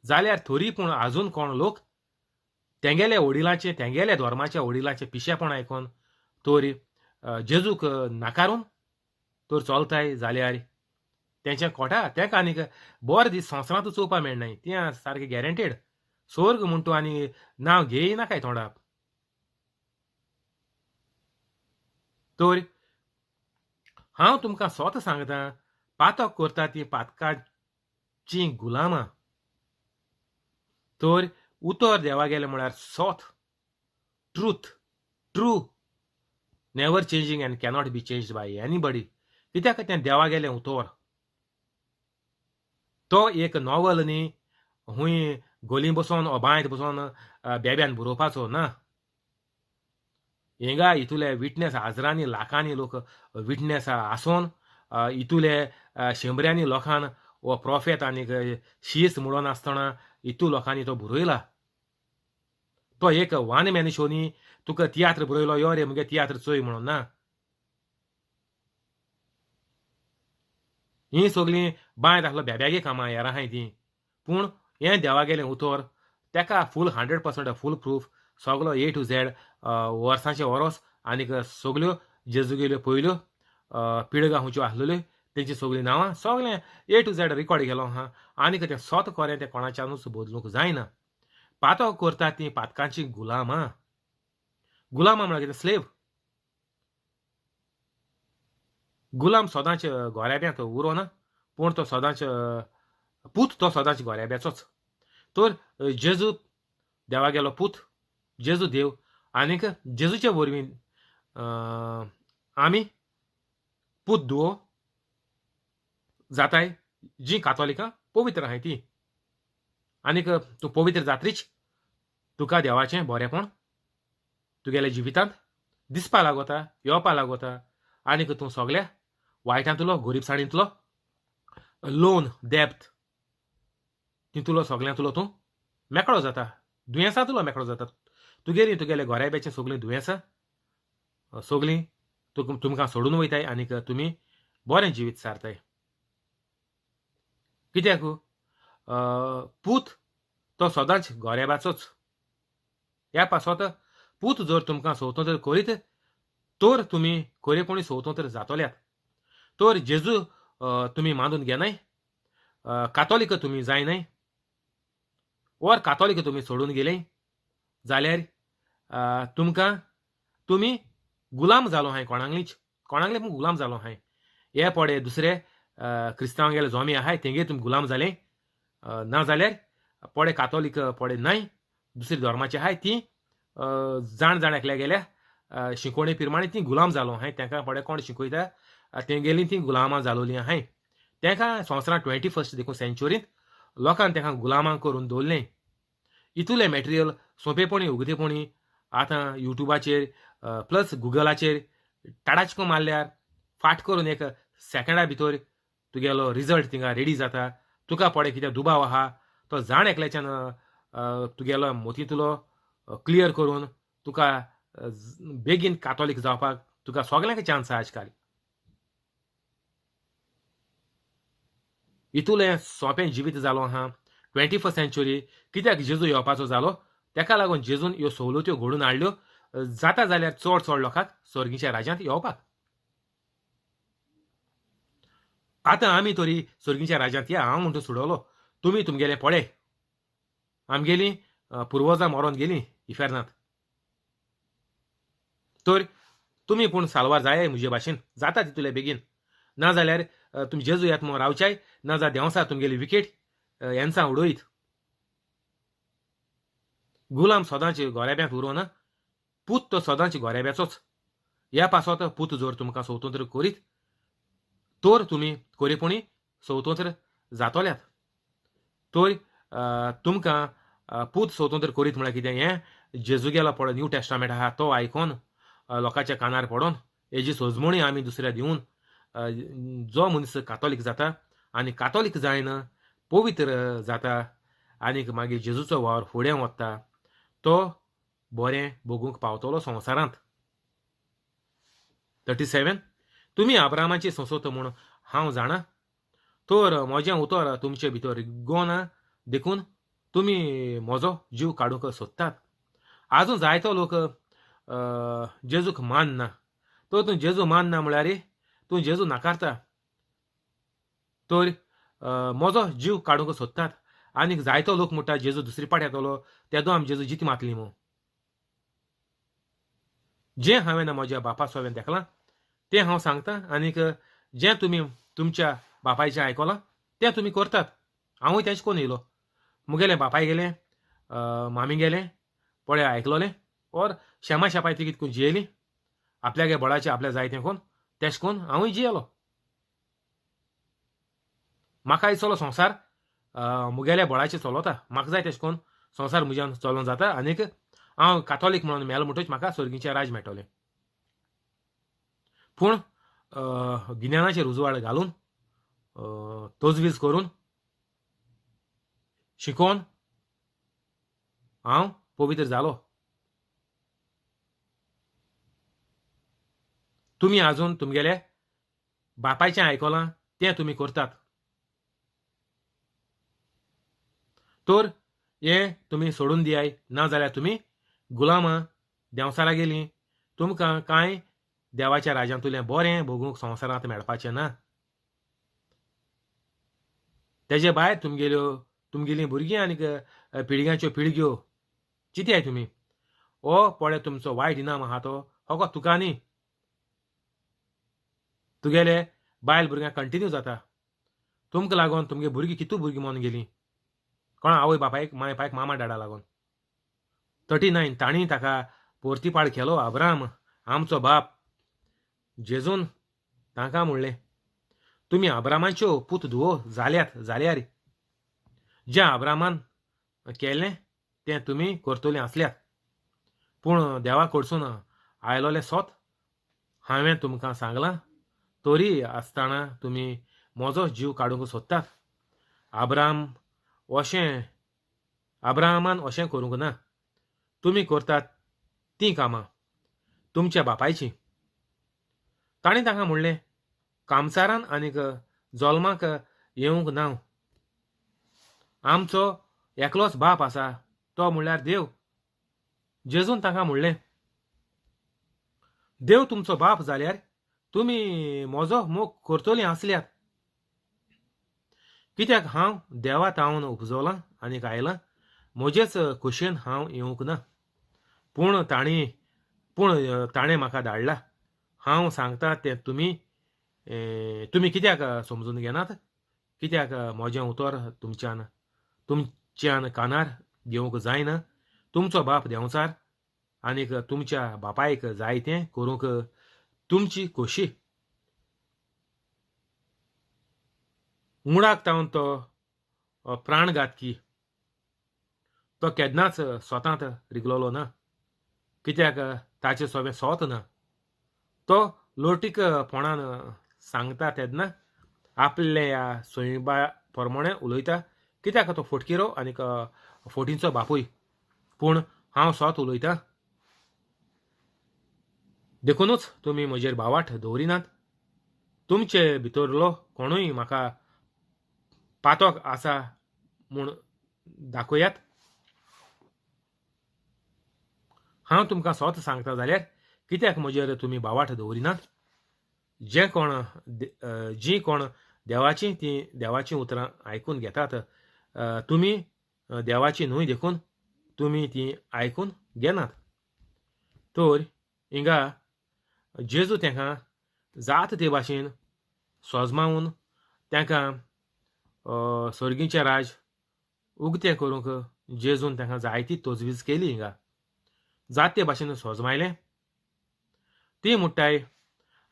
जाल्यार थोरी पूण आजून कोण लोक तेंगेले वडिलांचे तेंगेले धर्माच्या वडिलांचे पिशेपण आयकोन तर जेजूक नाकारून तर चलताय जाल्यार तेंचे कोटा तेका आनीक बरे दीस संवसारांत चोवपाक मेळनाय. तें सारकें गॅरंटेड स्वर्ग म्हूण तूं आनी नांव घेय नाकाय तोंडाक. तर हांव तुमकां स्वता सांगता, पातक करता ती पातकाची गुलामां. तर उतर देवा गेलें म्हळ्यार सोत, truth, true, never changing and cannot be changed by anybody. कित्याक तें देवा गेलें उतर. तो एक नॉवल न्ही हुंय गोली बसोन ओ बांयत बसोन बेब्यान बरोवपाचो ना. हिंगा हितूले विटनेस हजरांनी लाखांनी लोक विटनेस आसोन हितूले शंबऱ्यांनी लोकान हो प्रोफेत आनीक शीस म्हणून आसतना हितू लोकांनी तो बरयला. तो एक वन मॅन शो न्ही तुका तियात्र बरयलो यो रे मुगे तियात्र चोय म्हणून ना. ही सगळीं बांयत आसलो बेब्यागे कामां हेरां आहाय तीं, पूण हें देवा गेलें उतर तेका फूल 100% फूल प्रूफ सगलो ए टू झॅड वर्सांचे वरोस आनीक सगल्यो जेजूगेल्यो पयल्यो पिळगां खंयच्यो आसलेल्यो तेंची सगळीं नांवां सगळें ए टू झॅड रिकॉर्ड केलो आहा. आनीक तें सोत कोरें तें कोणाच्यानूच बदलूंक जायना. पातक करता तीं पातकांची गुलामां. गुलामां म्हळ्यार कितें? स्लेव. गुलाम सदांच गोऱ्याब्यांत उरोना, पूण तो सदांच पूत, तो सदांच गोऱ्याब्याचोच. तर जेजू देवा गेलो पूत, जेजू देव आनीक जेजूचे वरवीं आमी पूत धुवो जाताय जी कातोलिकां पवित्र आहाय ती. आनीक तूं पवित्र जात्रीच तुका देवाचें बरेंपण तुगेल्या जिवितांत दिसपा लागोता, येवपा लागोता. आनीक तूं सगल्या वायटांतलो, गरिबसाणींतलो, लोन डेप्थ तितूलो सगल्यांतलो तूं मेकळो जाता, दुयेंसांतलो मेकळो जाता. तुगेली तुगेल्या घराब्याचीं सगळीं दुयेंसां सगळीं तुमकां सोडून वयताय आनीक तुमी बरें जिवीत सारताय. कित्याक पूत तो सदांच गोरेबाचोच. ह्या पासत पूत जर तुमकां स्वतंत्र करीत तर तुमी खरेपणी स्वतंत्र जातल्यात. तर जेजू तुमी मानून घेनाय, कातोलीक तुमी जायनाय वर कातोलीक तुमी सोडून गेले जाल्यार तुमकां तुमी गुलाम जालो हांय, कोणांगलीच कोणांगले पूण गुलाम जालो हांय. हे पडे दुसरे क्रिस्तांवांगेले जोमे आहाय तेंगे तुमी गुलाम जाले, ना जाल्यार पडे कातोलीक पडे नाय दुसरे धर्माचे आहाय ती जाण जाण एकल्या गेल्या शिकोवणे प्रमाणे ती गुलाम जालो हांय. तांकां पडे कोण शिकयता तेंगेली ती गुलामां जालोली आहाय. तांकां संवसारांत 21st देखून सेंच्युरींत लोकान तांकां गुलामां करून दवरलें. इतुलें मॅटेरियल सोंपेपणी उगतेपणी आतां युट्यूबाचेर प्लस गुगलाचेर टाडाचको मारल्यार फाट करून एक सेकंडा भितर तुगेलो रिजल्ट थिंगा रेडी जाता. तुका पडे कितें दुबाव आहा तो जाण एकल्याच्यान तुगेलो मोतींतलो क्लियर करून तुका बेगीन कातोलीक जावपाक तुका सगल्यांक चान्स आहा आजकाल. इतुलें सोंपें जिवीत जालो आहा 21st century. कित्याक जेजू येवपाचो जालो तेका लागून जेजून ह्यो सवलत्यो घडून हाडल्यो जाता जाल्यार चड चड लोकांक सर्गीच्या राज्यांत येवपाक. आतां आमी तरी सर्गीच्या राज्यांत या हांव म्हणटो सुडवलो, तुमी तुमगेले पळय आमगेली पुर्वजां मरोन गेली इफेर्नांत, तर तुमी पूण साल्वार जाय म्हजे भाशेन जाता तितूले बेगीन. ना जाल्यार तुमी जेजू येत म्हूण रावच्याय, ना जाल्यार देंवसा तुमगेली विकेट हेंचां उडयत. गुलाम सदांच गोरेब्यांत उरोना, पूत तो सदांच गोरेब्याचोच. ह्या पासत पूत जर तुमकां स्वतंत्र करीत तर तुमी खरेपणी स्वतंत्र जातल्यात. तर तुमकां पूत स्वतंत्र करीत म्हळ्यार कितें, हें जेजू गेलो पळय न्यू टेस्टामेंट आहा तो आयकोन लोकांच्या कानार पडोन हेजी सजमणी आमी दुसऱ्या दिवन जो मनीस कातोलीक जाता आनी कातोलीक जायना पवित्र जाता आनीक मागीर जेजूचो वावर फुडें वता तो बरें भोगूंक पावतलो संवसारांत. 37 तुमी अब्रामाची संसत म्हूण हांव जाणा, तर म्हजें उतर तुमचे भितर रिगोना देखून तुमी म्हजो जीव काडूंक सोदतात. आजून जायतो लोक जेजूक मानना, तर तूं जेजू मानना म्हळ्यार तूं जेजू नाकारता, तर म्हजो जीव काडूंक सोदतात. आनीक जायतो लोक म्हणटा जेजू दुसरी पाट येतलो तेदो आमी जेजू जिती मातली म्हूण. जें हांवें म्हज्या बापा सोवें देखलां तें हांव सांगता आनीक जें तुमी तुमच्या बापायचें आयकलां तें तुमी करतात. हांवूय तेंच कोन्न येयलो, मुगेलें बापाय गेलें मामी गेलें पळय आयकलोलें और शेमा शेपाय ती कितकून जियेली आपल्यागे बळाचें आपल्या जाय तें कोन्न तेश कोन्न हांवूय जियेलो. म्हाका दिसलो संवसार मुगेल्या बळाचेर चलता, म्हाका जाय तेश कोन्न संवसार म्हज्यान चलोन जाता आनीक हांव कातोलीक म्हणून मेलो म्हणटकच म्हाका सर्गीचें राज मेळटलें. पूण गिन्यानाचेर उजवाड घालून तजवीज करून शिकोवन हांव पवित्र जालो. तुमी आजून तुमगेले बापायचें आयकलां तें तुमी करतात, तर हें तुमी सोडून दियाय, ना जाल्यार तुमी गुलामां देंवसारा गेलीं, तुमकां कांय देवाच्या राज्यांतलें बरें भोगूंक संवसारांत मेळपाचें ना. तेजे भायर तुमगेल्यो तुमगेलीं भुरगीं आनीक पिळग्यांच्यो पिळग्यो चिंतयाय तुमी, हो पळय तुमचो वायट इनाम आहा तो हो तुका न्ही, तुगेले बायल भुरग्यांक कंटिन्यू जाता. तुमकां लागून तुमगे भुरगीं कितू भुरगीं मोन गेलीं कोणा आवय बापायक माय पायक मामा डाडा लागून. 39 तांणी ताका पोर्तिपाळ केलो अब्राम आमचो बाप. जेजून तांकां म्हणलें तुमी अब्रामाच्यो पूत धुवो जाल्यात जाल्यार जें अब्रामान केलें तें तुमी करतलीं आसल्यात, पूण देवा कडसून आयलोलें सोत हांवें तुमकां सांगलां तरी आसतना तुमी म्हजो जीव काडूंक सोदतात. अब्राहमान अशें करूंक ना, तुमी करतात तीं कामां तुमच्या बापायचीं. ताणें तांकां म्हणलें, कामसारान आनीक जल्माक येवंक ना, आमचो एकलोच बाप आसा, तो म्हणल्यार देव. जेजून तांकां म्हणलें, देव तुमचो बाप जाल्यार तुमी म्हजो मोग करतलीं आसल्यात, कित्याक हांव देवा तावन उपजलां आनीक आयलां, म्हजेच खोशयेन हांव येवंक ना, पूण ताणें म्हाका धाडला. हांव सांगता तें तुमी तुमी कित्याक समजून घेनात? कित्याक म्हजें उतर तुमच्यान कानार घेवंक जायना? तुमचो बाप देंवचार आनीक तुमच्या बापायक जाय तें करूंक तुमची खोशी. मुळाक तावन तो प्राणघातकी, तो केन्नाच स्वतांत रिगलोलो ना, कित्याक ताचें सगळें सोत ना. तो लोटीकपणान सांगता तेन्ना आपल्या ह्या सोयबा प्रमाणे उलयता, कित्याक तो फोटकिरो आनीक फोटींचो बापूय. पूण हांव सोत उलयतां, देखुनूच तुमी म्हजेर भावाट दवरिनात. तुमचे भितरलो कोणूय म्हाका पातक आसा म्हूण दाखयात. हांव तुमकां सोत सांगता जाल्यार कित्याक म्हजेर तुमी भावाट दवरिनात? जीं कोण देवाचीं तीं देवाचीं उतरां आयकून घेतात, तुमी देवाची न्हय देखून तुमी तीं आयकून घेनात. तर हिंगा जेजू तांकां जात ते भाशेन सोजमावन तांकां सर्गीचें राज उगतें करूंक जेजून तांकां जायती तजवीज केली. हिंगा जात ते भाशेन सोजमायलें. ती म्हणटाय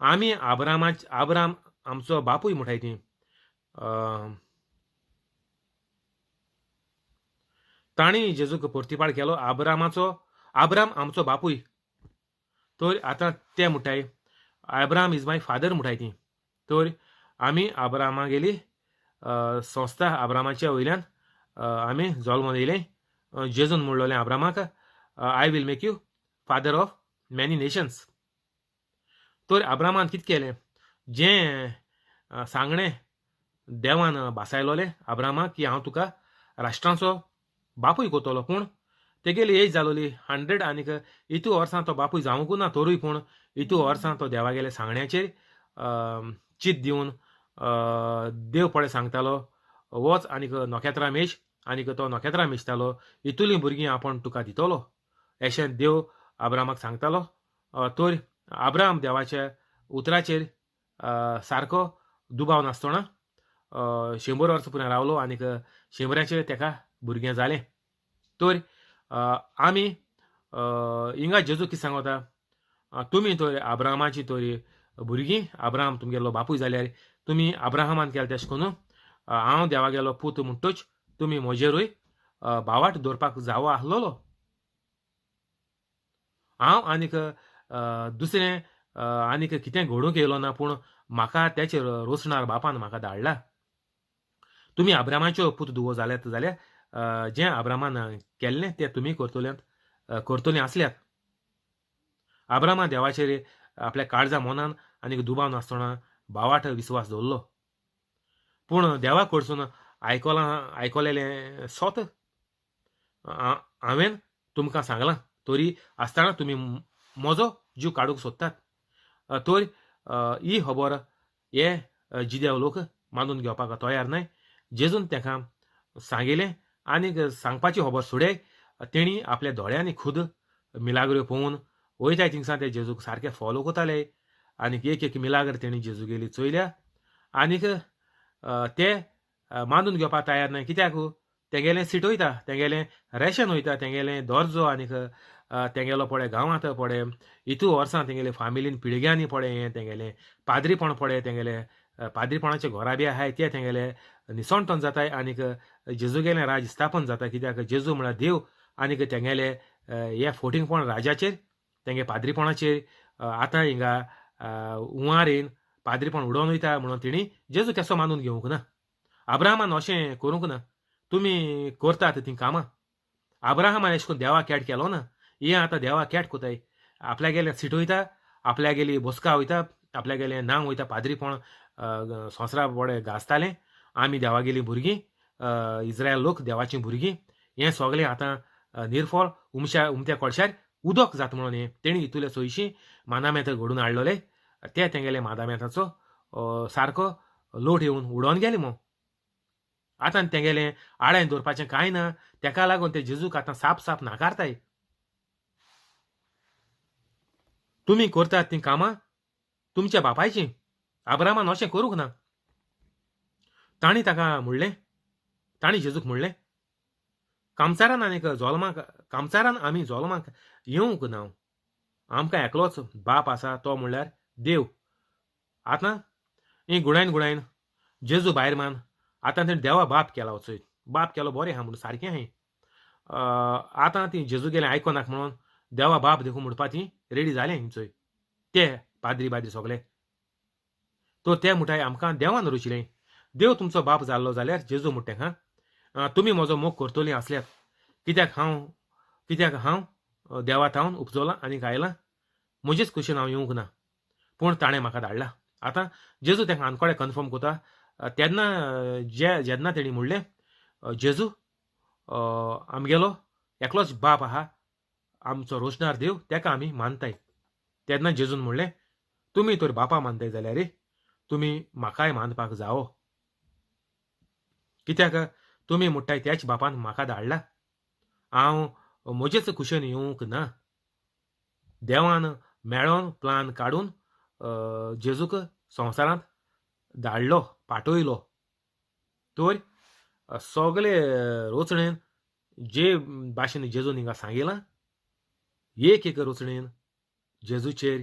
आमी आब्राम आमचो बापूय म्हणटाय ती. तांणी जेजूक प्रतिपाळ केलो, आब्राम आमचो बापूय. तर आतां ते म्हणटाय आब्राम is my father म्हणटाय ती. तर आमी आब्रामागेली संस्था आब्रामाच्या वयल्यान आमी जल्मोन येयले. जेजून म्हणलोलें आब्रामाक, I will make you father of many nations. तर आब्रामान कितें केलें? जें सांगणें देवान भासायलोलें आब्रामाक की हांव तुका राष्ट्रांचो बापूय करतलो, पूण तेगेली एज जालोली 100 आनीक इतू वर्सां तो बापूय जावंकू ना, तरूय पूण इतू वर्सां तो देवागेले सांगण्याचेर चित दिवन देव पळय सांगतालो, वच आनीक नखेत्रां मेज, आनीक तो नखेत्रां मेजतालो, इतुलीं भुरगीं आपूण तुका दितलो अशें देव आब्रामाक सांगतालो. तर आब्राम देवाच्या उतराचेर सारको दुबाव नासतना 100 वर्सां पुराय रावलो आनीक 100 ताका भुरगें जालें. तर आमी हिंगा जेजू कितें सांगता, तुमी तर आब्रामाची तर भुरगीं, आब्राम तुमगेलो बापूय जाल्यार तुमी आब्राहामान केलें तेशें करून हांव देवागेलो पूत म्हणटच तुमी म्हजेरूय भावाट दवरपाक जावो आसलेलो. हांव आनीक दुसरें आनीक कितें घडूंक येयलो ना, पूण म्हाका तेचेर रोसणार बापान म्हाका धाडला. तुमी आब्रामाच्यो पूत धुवो जाल्यात जाल्यार जें आब्रामान केल्लें तें तुमी करतलीं आसल्यात. आब्रामान देवाचेर आपल्या काळजा मनान आनीक दुबाव नासतना भावाट विस्वास दवरलो, पूण देवा कडसून आयकलेलें सोत हांवें तुमकां सांगलां, तरी आसतना तुमी म्हजो जीव काडूंक सोदतात. तर ही खबर हे जिदेव लोक मानून घेवपाक तयार न्हय. जेजून तांकां सांगिलें आनीक सांगपाची खबर सुडे तेणी आपल्या दोळ्यांनी खुद मिलाग्रो पळोवन वयताय थिंगसान ते जेजूक सारके फॉलो करताले आनीक एक एक मिलाग्र तेणी जेजूगेली चोयल्या आनीक ते मानून घेवपाक तयार न्हय. कित्याक तेगेलें सीट वयता, तेगेलें रेशन वयता, तेगेलें दर्जो आनीक तेगेलो पळय गांवांत पळय इतू वर्सां तेगेले फामिलीन पिळग्यांनी पळय हें तेगेलें पाद्रीपण पळय तेगेलें पाद्रीपणाचे घोराबी आहाय ते तेगेले निसणटन जाताय आनीक जेजूगेलें राज स्थापन जाता. कित्याक जेजू म्हळ्यार देव आनीक तेगेले हे फोटिंगपण राजाचेर तेंगे पाद्रीपणाचेर आतां हिंगा हुंवार येवन पाद्रीपण उडोवन वयता म्हणून तेणी जेजू केसो मानून घेवंक ना. आब्राहामान अशें करूंक ना, तुमी करतात तीं कामां. आब्राहामान अशें करून देवा केट केलो ना, हे आतां देवा केट कोताय, आपल्यागेले सीट वयता, आपल्यागेली बसका वयता आपल्यागेलें नांव वयता पाद्रीपण संवसारा बरें गाजतालें. आमी देवागेलीं भुरगीं, इस्रायल लोक देवाचीं भुरगीं, हें सगळें आतां निर्फळ उमशा उमत्या कोळशार उदक जाता म्हणून हें तेणी इतुले सोयशी मानामेंत घडून हाडलोले ते तेंगेले मादामेंताचो सारको लोट येवन उडोवन गेले मो. आतां तेंगेलें आळ्यान दवरपाचें कांय ना, तेका लागून ते जेजूक आतां साप साप नाकारताय. तुमी करतात तीं कामां तुमच्या बापायचीं, आब्रामान अशें करूंक ना. तांणी ताका म्हणलें, तांणी जेजूक म्हणलें, कामचारान आनीक जोल्माक, कामचारान आमी जोल्माक येवंक ना, आमकां एकलोच बाप आसा तो म्हणल्यार देव. आतां ही गुणायन गुणायन जेजू भायर मान आतां तेणें देवा बाप केला, वचय बाप केलो बरें आहा म्हणून सारकें आहां. आतां ती जेजू गेलें आयकोनाक म्हणून देवा बाप देखून म्हणपा ती रेडी जालें हिंचोय ते पाद्री बाद्री सगळे. तो ते म्हणटाय आमकां देवान रचिलें, देव तुमचो बाप जाल्लो जाल्यार जेजू म्हणटा हां तुमी म्हजो मोग करतलीं आसल्यात, कित्याक हांव देवा थावन उपजोलां आनी आयलां, म्हजेच कुशीन हांव येवंक ना, पूण ताणें म्हाका धाडला. आतां जेजू तांकां आनकोडे कन्फर्म करता. तेन्ना जेन्ना तेणी म्हणलें जेजू आमगेलो एकलोच बाप आहा, आमचो रोशणार देव, तेका आमी मानताय. तेन्ना जेजून म्हणलें तुमी तर बापा मानताय जाल्यार तुमी म्हाकाय मानपाक जावो, कित्याक तुमी म्हणटाय त्याच बापान म्हाका धाडला, हांव म्हजेच कुशेन येवंक ना. देवान मेळोन प्लान काडून जेजूक संवसारांत धाडलो, पाठयलो. तर सगळे रोचणेन जे भाशेन जेजून हिंगा सांगिलां, एक एक रोचणेन जेजूचेर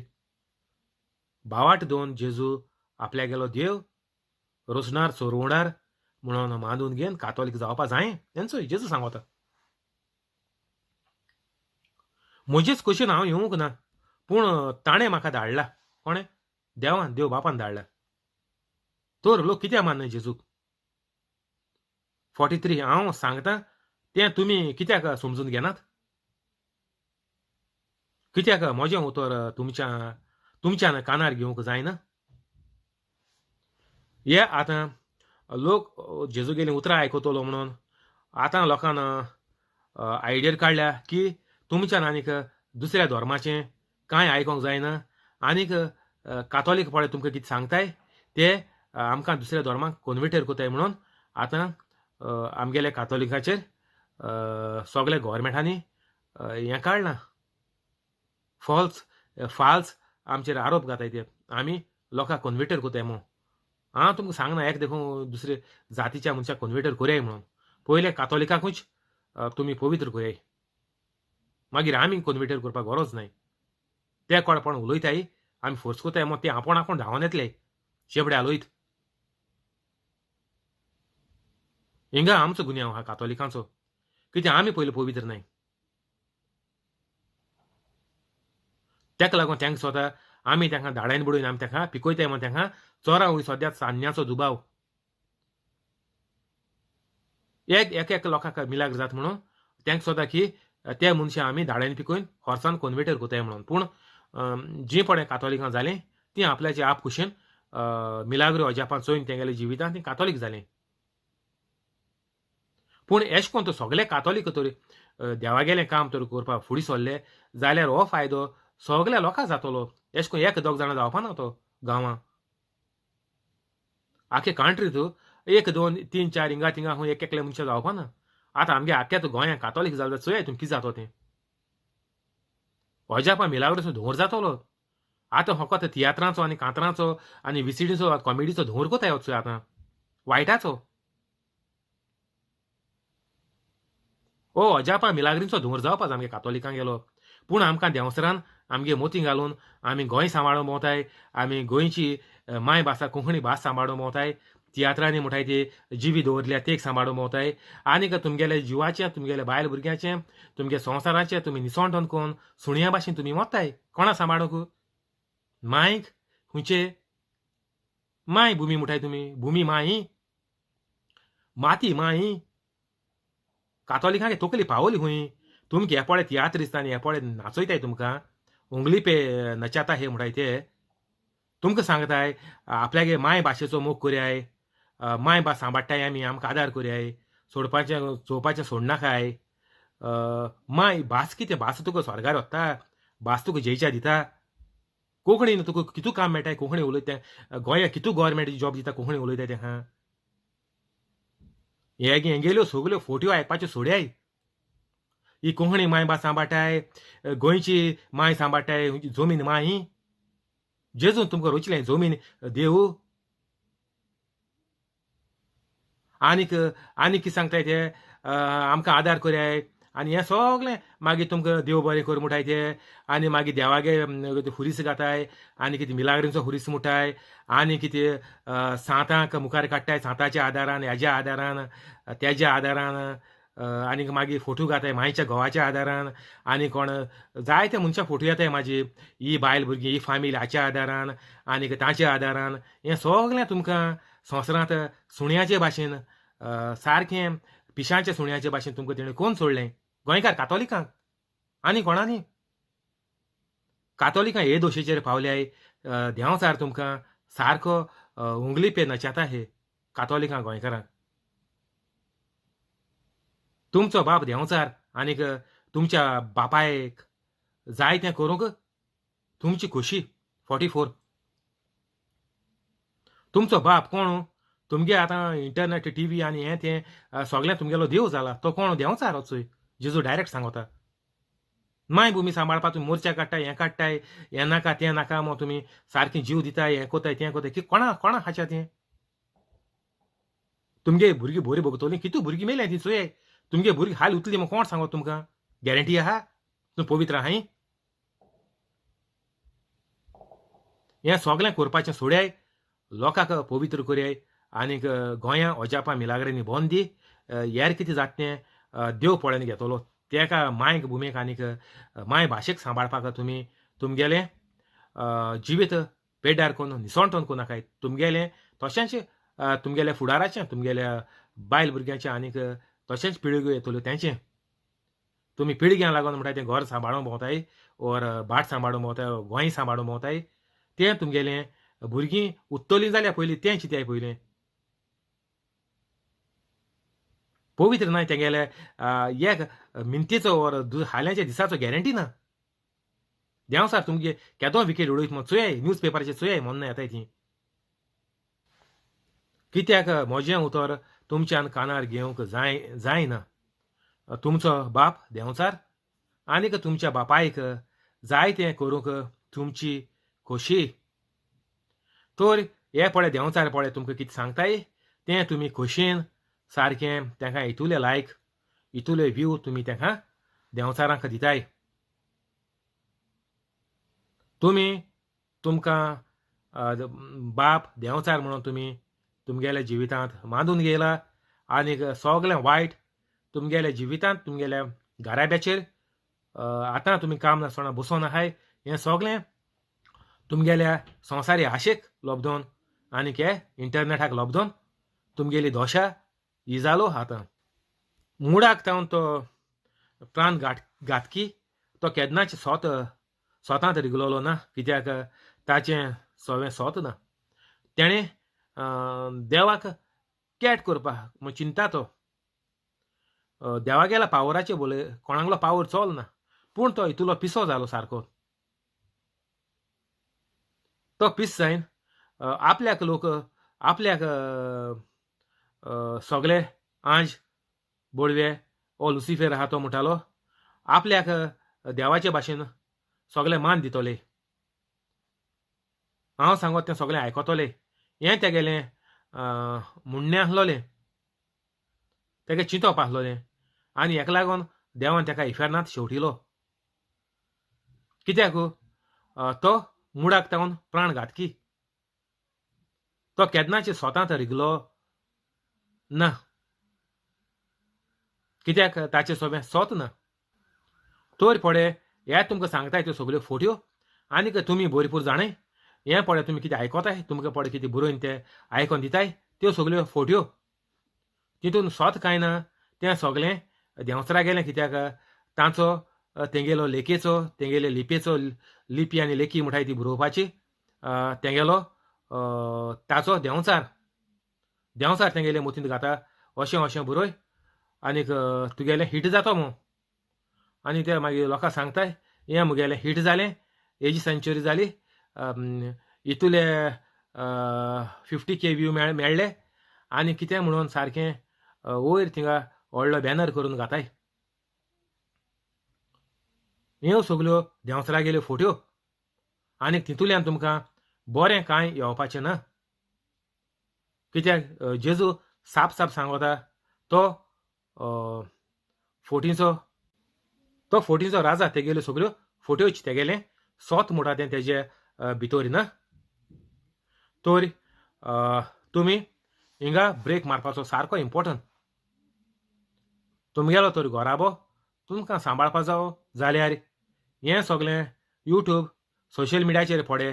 बावाट दोन जेजू आपल्यागेलो देव रोचणार चोरवणार म्हणून मानून घेवन कातोलीक जावपा जाय तेंचो जेजू सांगता. म्हजेच कुशीन हांव येवंक ना, पूण ताणें म्हाका धाडला. कोणें? देवान, देव बापान धाडला. तर लोक कित्याक मानना जेजूक? 43 हांव सांगता तें तुमी कित्याक समजून घेनात? कित्याक म्हजें उतर तुमच्यान कानार घेवंक जायना? हे आतां लोक जेजू गेलीं उतरां आयकतलो म्हणून आतां लोकान आयडियर काडल्या की तुमच्यान आनीक दुसऱ्या धर्माचें कांय आयकोंक जायना, आनीक कातोलीक पळय तुमकां कितें सांगताय ते आमकां दुसऱ्या धर्माक कन्वर्टर करताय म्हणून आतां आमगेल्या कातोलिकाचेर सगळे गव्हर्मेंटांनी हें काडलां, फाल्स आमचेर आरोप घाताय ते आमी लोकांक कन्वर्टर करताय म्हणून. हांव तुमकां सांगना एक देखून दुसरे जातीच्या मनशाक कन्वर्टर करयाय म्हणून, पयलें कातोलिकाकूच तुमी पवित्र करयाय, मागीर आमी कन्वर्टर करपाक गरज नाय. ते कोणपण उलयताय आमी फोर्स करताय म्हूण ते आपूण आपूण धांवन येतले शेपडे हालयत. हिंगा आमचो गुन्यांव आहा कातोलिकांचो, कित्याक आमी पयलीं पवित्र न्हय. तेका लागून तांकां स्वता आमी तांकां धाडायन बुडोवन आमी तांकां पिकयताय म्हूण तांकां चोरां वयर सद्या चान्न्याचो दुबाव. एक एक एक लोकांक मिलाग्र जाता म्हणून तांकां स्वता की ते मनशां आमी धाडायन पिकोवन खोर्सान कन्वर्टर करताय म्हणून. पूण जीं पळय कातोलिकां जालीं तीं आपल्याचे आप खुशेन मिलाग्रो अजापां चोयन तेंगेल्या जिवितांत तीं कातोलीक जालीं. पूण एश कोन तो सगळे कातोलीक तर देवागेलें काम तर करपाक फुडें सरले जाल्यार हो फायदो सगल्या लोकांक जातलो. एश कोन एक दोग जाणां जावपा ना तो गांवां आख्खे कंट्री तूं 1 2 3 4 हिंगा थिंगा खंय एक एकले मनशां जावपा ना. आतां आमगे आख्ख्या तो गोंयांत कातोलीक जालें जाल्यार चोया तुमी कितें जातो तें, अजापां मिलाग्रोचो धुंवर जातलो. आतां फकत तियात्रांचो आनी कांतरांचो आनी विसिडीचो कॉमेडीचो धुंवर कोताय चोय आतां वायटाचो. ओ अजापां मिलाग्रींचो धुंवर जावपा आमगे कातोलिकांक गेलो. पूण आमकां देंवसरान आमगे मोती घालून आमी गोंय सांबाळूंक भोंवताय, आमी गोंयची माय भासा कोंकणी भास सांबाळूंक भोंवताय, तियात्रांनी म्हणटाय ती जिवी दवरल्या तेक सांबाळूंक भोंवताय. आनीक तुमगेले जिवाचें, तुमगेले बायल भुरग्याचें, तुमगे संवसाराचें तुमी निसणटोन कोन सुण्या भाशेन तुमी वताय. कोणा सांबाळूंक? मायक खंयचे माय भुमी म्हणटाय तुमी, भुमी माई माती माई. कातोलिकांक तकली पावली खंय? तुमकां हे पळय तियात्रिस्तांनी हे पळय नाचयताय तुमकां, उंगली पे नचाता हे म्हणटाय ते. तुमकां सांगताय आपल्यागे माय भाशेचो मोग करयाय, माय भास सांबाळटाय आमी, आमकां आदार करयाय, सोडपाचें चोवपाचें सोडनाकाय. माय भास कितें, भास तुका स्वर्गार वता, भास तुका जयच्या दिता. कोंकणीन तुका कितू काम मेळटा, कोंकणी उलयता तें गोंया कितू गव्हर्मेंट जॉब दिता कोंकणी उलयता तेका. हे हेंगेल्यो सगल्यो फोट्यो आयकपाच्यो सोडयाय. ही कोंकणी माय भास सांबाळटाय, गोंयची माय सांबाळटाय, जमीन माय जेजून तुमकां रोचलें जमीन देव. आनीक आनीक कितें सांगताय ते आमकां आदार करयाय आनी हें सगलें मागीर तुमकां देव बरें कर म्हणटाय ते. आनी मागीर देवागे खुरीस घाताय आनी कितें मिलाग्रींचो खुरीस म्हणटाय आनी कितें सांतांक मुखार काडटाय, सांताच्या आदारान हेज्या आदारान तेज्या आदारान आनीक मागीर फोटो घाताय मायच्या घोवाच्या आदारान आनी कोण जायते मनशां फोटो येताय म्हाजी ही बायल भुरगीं ही फामील हाच्या आदारान आनीक ताच्या आदारान. हें सगलें तुमकां संवसारांत सुण्याचे भाशेन सारकें पिशांच्या सुण्याचे भाशेन तुमकां तेणें कोण सोडलें गोंयकार कातोलिकांक आनी कोणानी. कातोलिकां हे दोशेचेर पावल्याय देंवचार तुमकां सारको उंगली पे नचाता हे कातोलिकां गोंयकारांक. तुमचो बाप देंवचार आनीक तुमच्या बापायक जाय तें करूंक तुमची खोशी. 44 तुमचो बाप कोण तुमगे आतां इंटरनेट टीव्ही आनी हें तें सगळें तुमगेलो देव जाला, तो कोण देंवचार वचूय जेजू डायरेक्ट सांगता. मायभुमी सांबाळपा तुमी मोर्चा काडटाय, हें काडटाय, हें नाका तें नाका मग तुमी सारकें जीव दिताय, हें कोताय तें कोताय, की कोणा कोणा खाच्या तें. तुमगे भुरगीं बरीं भोगतलीं, कितू भुरगीं मेल्या ती चोय, तुमगे भुरगीं हाल उतली मग कोण सांगो तुमकां गॅरंटी आहा तूं पवित्र आहाय. हें सगळें करपाचें सोड्याय, लोकांक पवित्र करयाय आनीक गोंया अजापां मिलाग्रांनी बंद दी. हेर कितें जाता तें देव पळोवन घेतलो. तेका माय भुमेक आनीक माय भाशेक सांबाळपाक तुमी तुमगेलें जिवीत पेड्ड्यार करून निसणटोन करूं नाकाय. तुमगेलें तशेंच तुमगेल्या फुडाराचें, तुमगेल्या बायल भुरग्यांचें आनीक तशेंच पिळग्यो येतल्यो तेंचें. तुमी पिळग्यांक लागून म्हणटा तें घर सांबाळूंक भोंवताय ओर भाट सांबाळूंक भोंवताय, गोंय सांबाळूंक भोंवताय, तें तुमगेलें भुरगीं उत्तलीं जाल्यार पयलीं तें चिंताय पयलें. पवित्र नाय तेगेले एक मिनतेचो ओर हाल्याच्या दिसाचो गॅरंटी ना. देंवचार तुमगे केदो विकेट उडयत म्हूण चोयाय, न्यूज पेपराचेर चोयाय म्हूण येताय ती. कित्याक म्हजें उतर तुमच्यान कानार घेवंक जाय जायना. तुमचो बाप देंवचार आनीक तुमच्या बापायक जाय तें करूंक तुमची खोशी. तर हे पळय देंवचार पळय तुमकां कितें सांगताय तें तुमी खोशयेन सारकें तेंकां इतुले लायक इतुले व्यू तुमी तेंकां देंवचारांक दिताय. तुमी तुमकां बाप देंवचार म्हणून तुमी तुमगेल्या जिवितांत मांदून गेला आनीक सगळें वायट तुमगेल्या जिवितांत तुमगेल्या घराब्याचेर आतां तुमी काम नासतना बसोन आहाय. हें सगळें तुमगेल्या संवसारी आशेक लब्दोन आनीक हे इंटरनेटाक लब्दोन तुमगेली दोशा ही जालो. आतां मुडाक तावन तो प्राण घातकी तो केन्नाच सोत सोतांत रिगलोलो ना, कित्याक ताचें सवें सोत ना. तेणें देवाक कॅट करपाक म्हूण चिंता तो देवागेल्या पावराचे बोले कोणागलो पावर चल ना, पूण तो इतलो पिसो जालो सारको. तो पीस जायन आपल्याक लोक आपल्याक सगळे आंज बोडवे ओ लुसिफेर आहा तो म्हणटालो आपल्याक देवाचे भाशेन सगळे मान दितले, हांव सांगत तें सगळें आयकतले, हें तेगेलें म्हणणें आसलोलें, तेगे चिंतप आसलोलें. आनी हेका लागून देवान तेका इफेर्नांत शेवटिलो. कित्याक तो मुडाक तावन प्राण घातकी, तो केन्नाच स्वतांत रिगलो ना, कित्याक ताचें सगळें सोत ना. तर पळय हे तुमकां सांगताय त्यो सगळ्यो फोट्यो आनीक तुमी भरपूर जाणाय, हें पळय तुमी कितें आयकताय, तुमकां पळय कितें बरोवन ते आयकोन दिताय त्यो सगळ्यो फोट्यो, तितून सोत कांय ना, तें सगळें देंवचारा गेलें. कित्याक तांचो तेंगेलो लेखेचो तेंगेले लिपयेचो लिपी आनी लेखी म्हणटाय ती बरोवपाची तेंगेलो ताचो देंवचार देंवचार तेंगेले मतींत घाता अशें अशें बरय आनीक तुगेलें हिट जातो मू. आनी ते मागीर लोकांक सांगताय हें मुगेलें हिट जालें, हेजी सेंच्युरी जाली, इतुले 50K view मेळ्ळे आनी कितें म्हणून सारकें वयर थिंगा व्हडलो बॅनर करून घाताय. ह्यो सगल्यो देंवचारागेल्यो फोट्यो आनीक तितूंतल्यान तुमकां बरें कांय येवपाचें ना. कित्याक जेजू साप साप सांगता तो फोटींचो, तो फोटींचो राजा, तेगेल्यो सगल्यो फोट्योच तेगेलें सोत म्हणटा तें तेजे भितर ना. तर तुमी हिंगा ब्रेक मारपाचो सारको इम्पोर्टंट. तुमगेलो तर घराबो तुमकां सांबाळपा जावो जाल्यार हें सगळें यूट्यूब सोशल मिडियाचेर पडे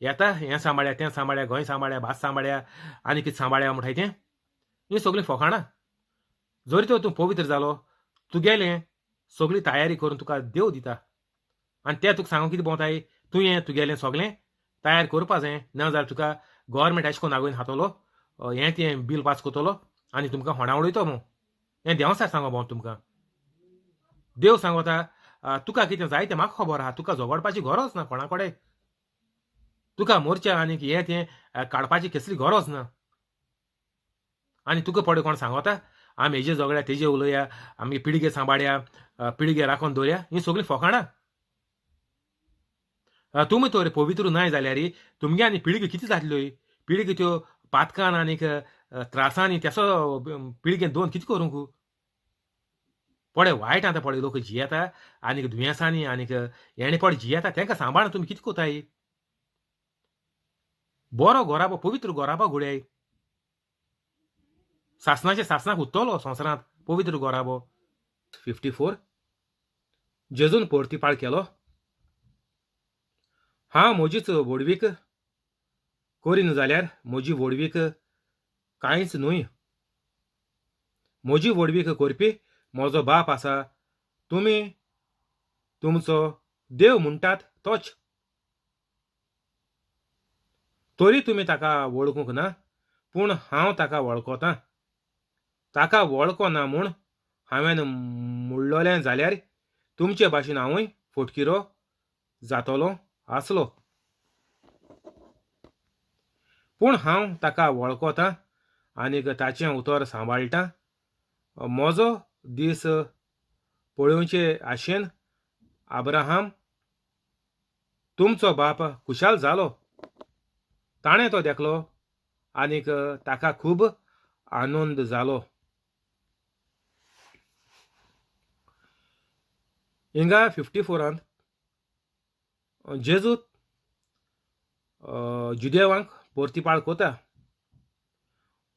येता, हें सांबाळ्या तें सांबाळ्या, गोंय सांबाळ्या, भास सांबाळ्या आनी कितें सांबाळ्या म्हणटाय तें, हीं सगळीं फोकाणां. जरी तर तूं पवित्र जालो तुगेलें सगळी तयारी करून तुका देव दिता आनी ते तुका सांगूंक कितें भोंवताय, तुवें तुगेलें सगळें तयार करपा जाय, ना जाल्यार तुका गव्हर्मेंट अशें करून आगोवन खातलो, हें तें बील पास करतलो आनी तुमकां होणा उडयतो मू. हें देंवचार सांगो भोंवता तुमकां. देव सांगता तुका कितें जाय तें म्हाका खबर आहा, तुका झगडपाची गरज ना कोणा कडेन, तुका मोर्चा आनीक हें तें काडपाची कसली गरज ना. आनी तुका पळय कोण सांगता आमी हेजे झगड्या तेजे उलोवया, आमी पिळगे सांबाळया, पिळगे राखून दवरया, हीं सगळीं फोकाणां. तुमी तर पवित्र नाय जाल्यार तुमगे आनी पिळगी कितें जातल्यो? पिळगी त्यो पातकान आनीक त्रासांनी तेसो पिळगेन दोन कितें करूंक पळय. वायट आतां पळय लोक जियेता आनीक दुयेंसांनी आनीक हेणे पळय जियेता, तांकां सांबाळ तुमी कितें कोताय? बरो घोराबो पवित्र घोराबो घोड्याय सासणाचे सासणाक उत्तलो संवसारांत पवित्र घोराबो. 54 जेजून परतिपाळ केलो, हांव म्हजीच व्हडवीक करीन जाल्यार म्हजी व्हडवीक कांयच न्हय. म्हजी व्हडवीक करपी म्हजो बाप आसा, तुमी तुमचो देव म्हणटात तोच. तरी तुमी ताका वळखूंक ना, पूण हांव ताका वळखतां. ताका वळखना म्हूण हांवें म्हणलोलें जाल्यार तुमचे भाशेन हांवूय फटकिरो जातलो आसलो. पूण हांव ताका वळखतां आनीक ताचें उतर सांबाळटां. म्हजो दीस पळोवचे आशेन अब्राहम तुमचो बाप खुशाल जालो. ताणें तो देखलो आनीक ताका खूब आनंद जालो. हिंगा 54 जेजू जुदेवांक परतिपाळ कोता.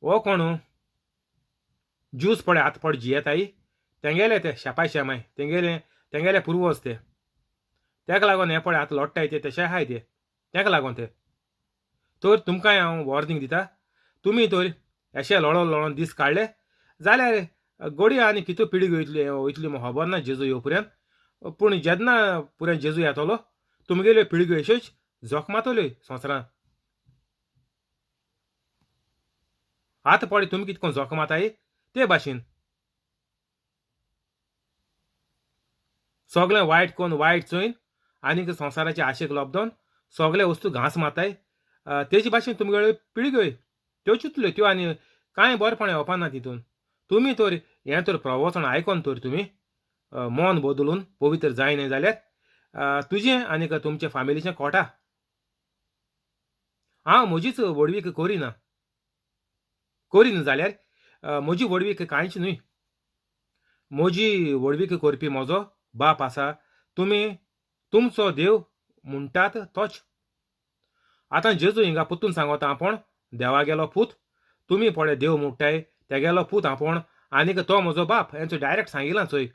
हो कोण ज्यूस पळय आतां पळय जियेताय तेंगेले ते शेपाय शेमाय तेंगेले तेंगेले पुर्वज ते, तेका लागून हे पळय आतां लोट्टाय ते तशे आहाय ते, तेका लागून ते. तर तुमकांय हांव वॉर्निंग दिता, तुमी तर अशे लोळोन लोळोन दीस काडले जाल्यार गोडये आनी कितू पिळगी वयतली वयतली म्हाका खबर ना जेजू येवं पर्यंत, पूण जेन्ना पुराय जेजू येतलो तुमगेल्यो पिळग्यो अश्योच जखमातल्यो संवसारांत. आतां पळय तुमी कितको जखमाताय ते भाशेन सगळें वायट कोन वायट चोयन आनीक संवसाराचे आशेक लब्दोन सगळे वस्तू घांस मारताय तेजे भाशेन तुमगेल्यो पिळग्यो त्यो चिंतल्यो त्यो आनी कांय बरेपण येवपा ना तितून. तुमी तर हें तर प्रवचन आयकोन तर तुमी मन बदलून पवित्र जायना जाल्यार तुजें आनीक तुमच्या फामिलीचें कोटा. हांव म्हजीच व्हडवीक करिना, करिना जाल्यार म्हजी व्हडवीक कांयच न्हय. म्हजी व्हडवीक करपी म्हजो बाप आसा, तुमी तुमचो देव म्हणटात तोच. आतां जेजू हिंगा पुतून सांगता आपूण देवागेलो पूत, तुमी पळय देव म्हणटाय तेगेलो पूत आपूण आनीक तो म्हजो बाप, हेंचो डायरेक्ट सांगिलां चोय.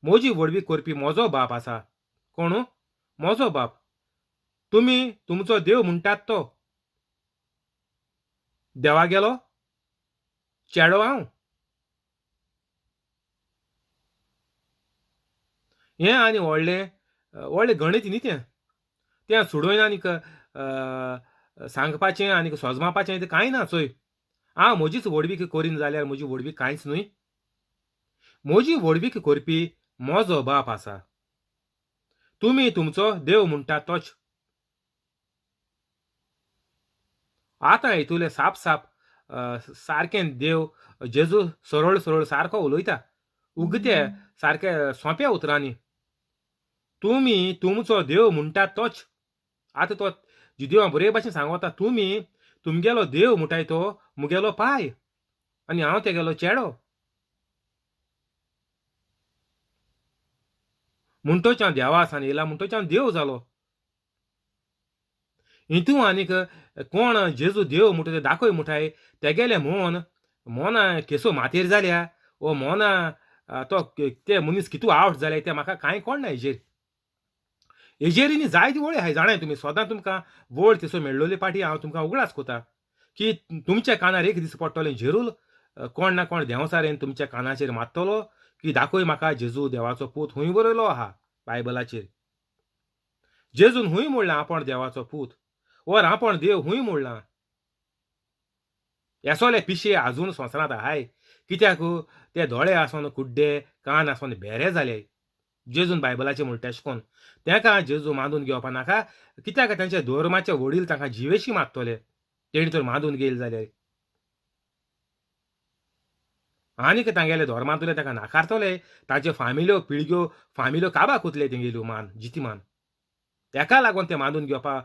म्हजी व्हडवीक करपी म्हजो बाप आसा. कोण? म्हजो बाप. तुमी तुमचो देव म्हणटात तो. देवागेलो चेडो हांव. हें आनी व्हडलें व्हडलें गणीत न्ही तें, तें सोडोवन आनीक सांगपाचें आनी सोजमापाचें कांय ना. चोय हांव म्हजीच व्हडवीक करीन जाल्यार म्हजी व्हडवीक कांयच न्हय. म्हजी व्हडवीक करपी म्हजो बाप आसा, तुमी तुमचो देव म्हणटा तोच. आतां हितूले साप साप सारकें देव जेजू सरळ सरळ सारको उलयता, उगते सारके सोंप्या उतरांनी. तुमी तुमचो देव म्हणटा तोच. आतां तो जुदेवा बरे भाशेन सांगता, तुमी तुमगेलो देव म्हणटाय तो मुगेलो पाय आनी हांव तेगेलो चेडो. म्हणटोच हांव देवा आसा येयला, म्हणटोच हांव देव जालो. हितू आनीक कोण जेजू देव म्हणटा ते दाखय म्हणटाय, तेगेलें मोन मोना केसो मातेर जाल्या ओ मोना तो ते मनीस कितू आवट जाले ते म्हाका कांय कोण ना. हेजेर हेजेर न्ही जायती वळी आहाय जाणाय तुमी. सदां तुमकां वळ थंयसर मेळ्ळोली पाटी हांव तुमकां उगडास कोता की तुमच्या कानार एक दीस पडटलें जेरूल कोण ना कोण देंवचारेन तुमच्या कानाचेर मारतलो की दाखय म्हाका जेजू देवाचो पूत हुंय बरयलो आहा बायबलाचेर. जेजून हुंय म्हणलां आपूण देवाचो पूत वर आपूण देव हुंय म्हणलां. येसोले पिशे आजून संवसारांत आहाय, कित्याक ते दोळे आसून कुड्डे, कान आसून भेरे जाले. जेजून बायबलाचेर म्हणटा तेशें कोन्न तेका जेजू मानून घेवपा नाका, कित्याक तांचे धर्माचे वडील तांकां जिवेशी मारतले तेणी तर मानून घेयले जाल्यार. आनीक तांगेले धर्मांतले ताका नाकारतले, तांच्यो फामिल्यो पिळग्यो फामिल्यो काबाक उरतले तेंगेल्यो मान जिती मान. तेका लागून ते मानून घेवपा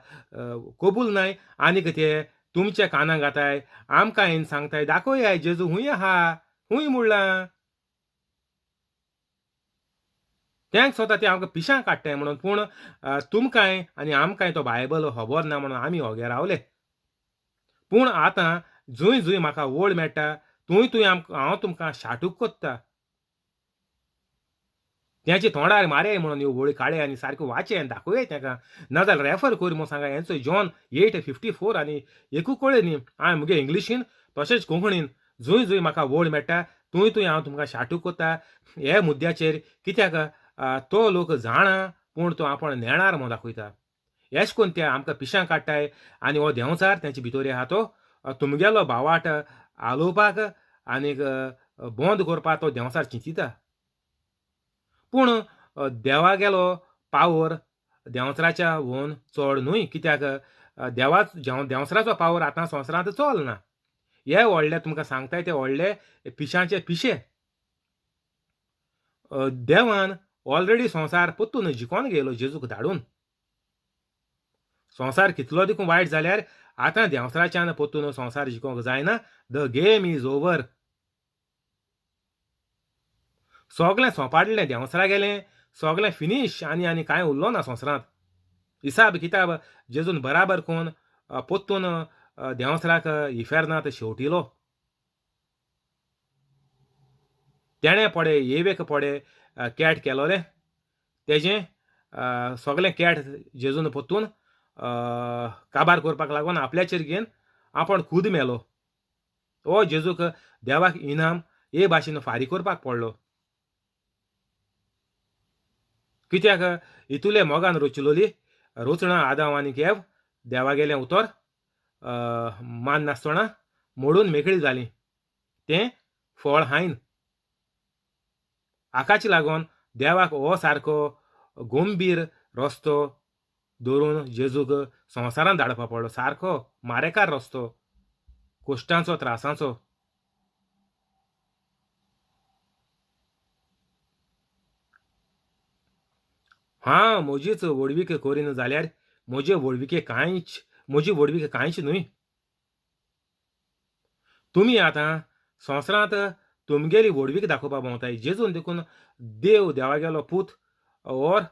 कबूल नाय. आनीक ते तुमच्या कानाक घाताय, आमकां येवन सांगताय दाखोयाय जेजू हुंय आहा, हुंय म्हणलां. तेंक स्वता ते आमकां पिशां काडटाय म्हणून, पूण तुमकांय आनी आमकांय तो बायबल खबर ना म्हणून आमी ओगे रावले. पूण आतां जंय जंय म्हाका वळ मेळटा थंय थंय हांव तुमकां शाटूक कोत्ता. तेंचे तोंडार मारे म्हणून ह्यो वळी काडे आनी सारक्यो वाचे आनी दाखोवया तेका, नाजाल्यार रेफर कर म्हूण सांगा. हेंचो जॉन 8:54 आनी एकू कळ्ळें न्ही. हांवें मुगे इंग्लिशीन तशेंच कोंकणीन जंय जंय म्हाका वळ मेळटा थंय थंय हांव तुमकां शाटूक कोत्ता हे मुद्द्याचेर, कित्याक तो लोक जाणा पूण तो आपूण नेणार म्हूण दाखयता. एश कोन्न ते आमकां पिशां काडटाय आनी हो देंवचार तेंचे भितर आहा तो तुमगेलो भावाट आलोवपाक आनीक बंद करपाक तो देंवचार चिंतिता. पूण देवागेलो पावर देंवचाराच्या वोन चड न्हय, कित्याक देवा देंवचाराचो पावर आतां संवसारांत चलना. हे व्हडले तुमकां सांगताय ते व्हडले पिशांचे पिशे. देवान ऑलरेडी संवसार परतून जिखोन घेयलो जेजूक धाडून. संवसार कितलो देखून वायट जाल्यार आतां देंवचाराच्यान परतून संवसार जिखोंक जायना. The game is over. सगळें सोंपाडलें देंवचारा गेलें, सगळें फिनीश आनी आनी कांय उरलो ना संवसारांत. हिसाब किताब जेजून बराबर कोन परतून देंवचाराक इफेर्नांत शेवटिलो. तेणें पडे येवेक पडे कॅट केलोलें तेजें सगळें कॅट जेजून परतून काबार करपाक लागून आपल्याचेर घेवन आपूण खूद मेलो. हो जेजूक देवाक इनाम हे भाशेन फारीक करपाक पडलो. कित्याक हितूले मोगान रचलोली रचणा आदांव आनी एव देवागेलें उतर मान नासतना मोडून मेकळी जाली, तें फळ हायन. हाकाच लागून देवाक हो सारको गंभीर रस्तो धरून जेजूक संवसारांत धाडपा पडलो, सारको मारेकार रस्तो, कश्टांचो त्रासांचो. हांव म्हजीच व्हडवीक करीन जाल्यार म्हजे व्हडविके कांयच म्हजी व्हडवीक कांयच न्हय. तुमी आतां संवसारांत तुमगेली व्हडवीक दाखोवपा भोंवताय. जेजून देखून देव देवागेलो पूत और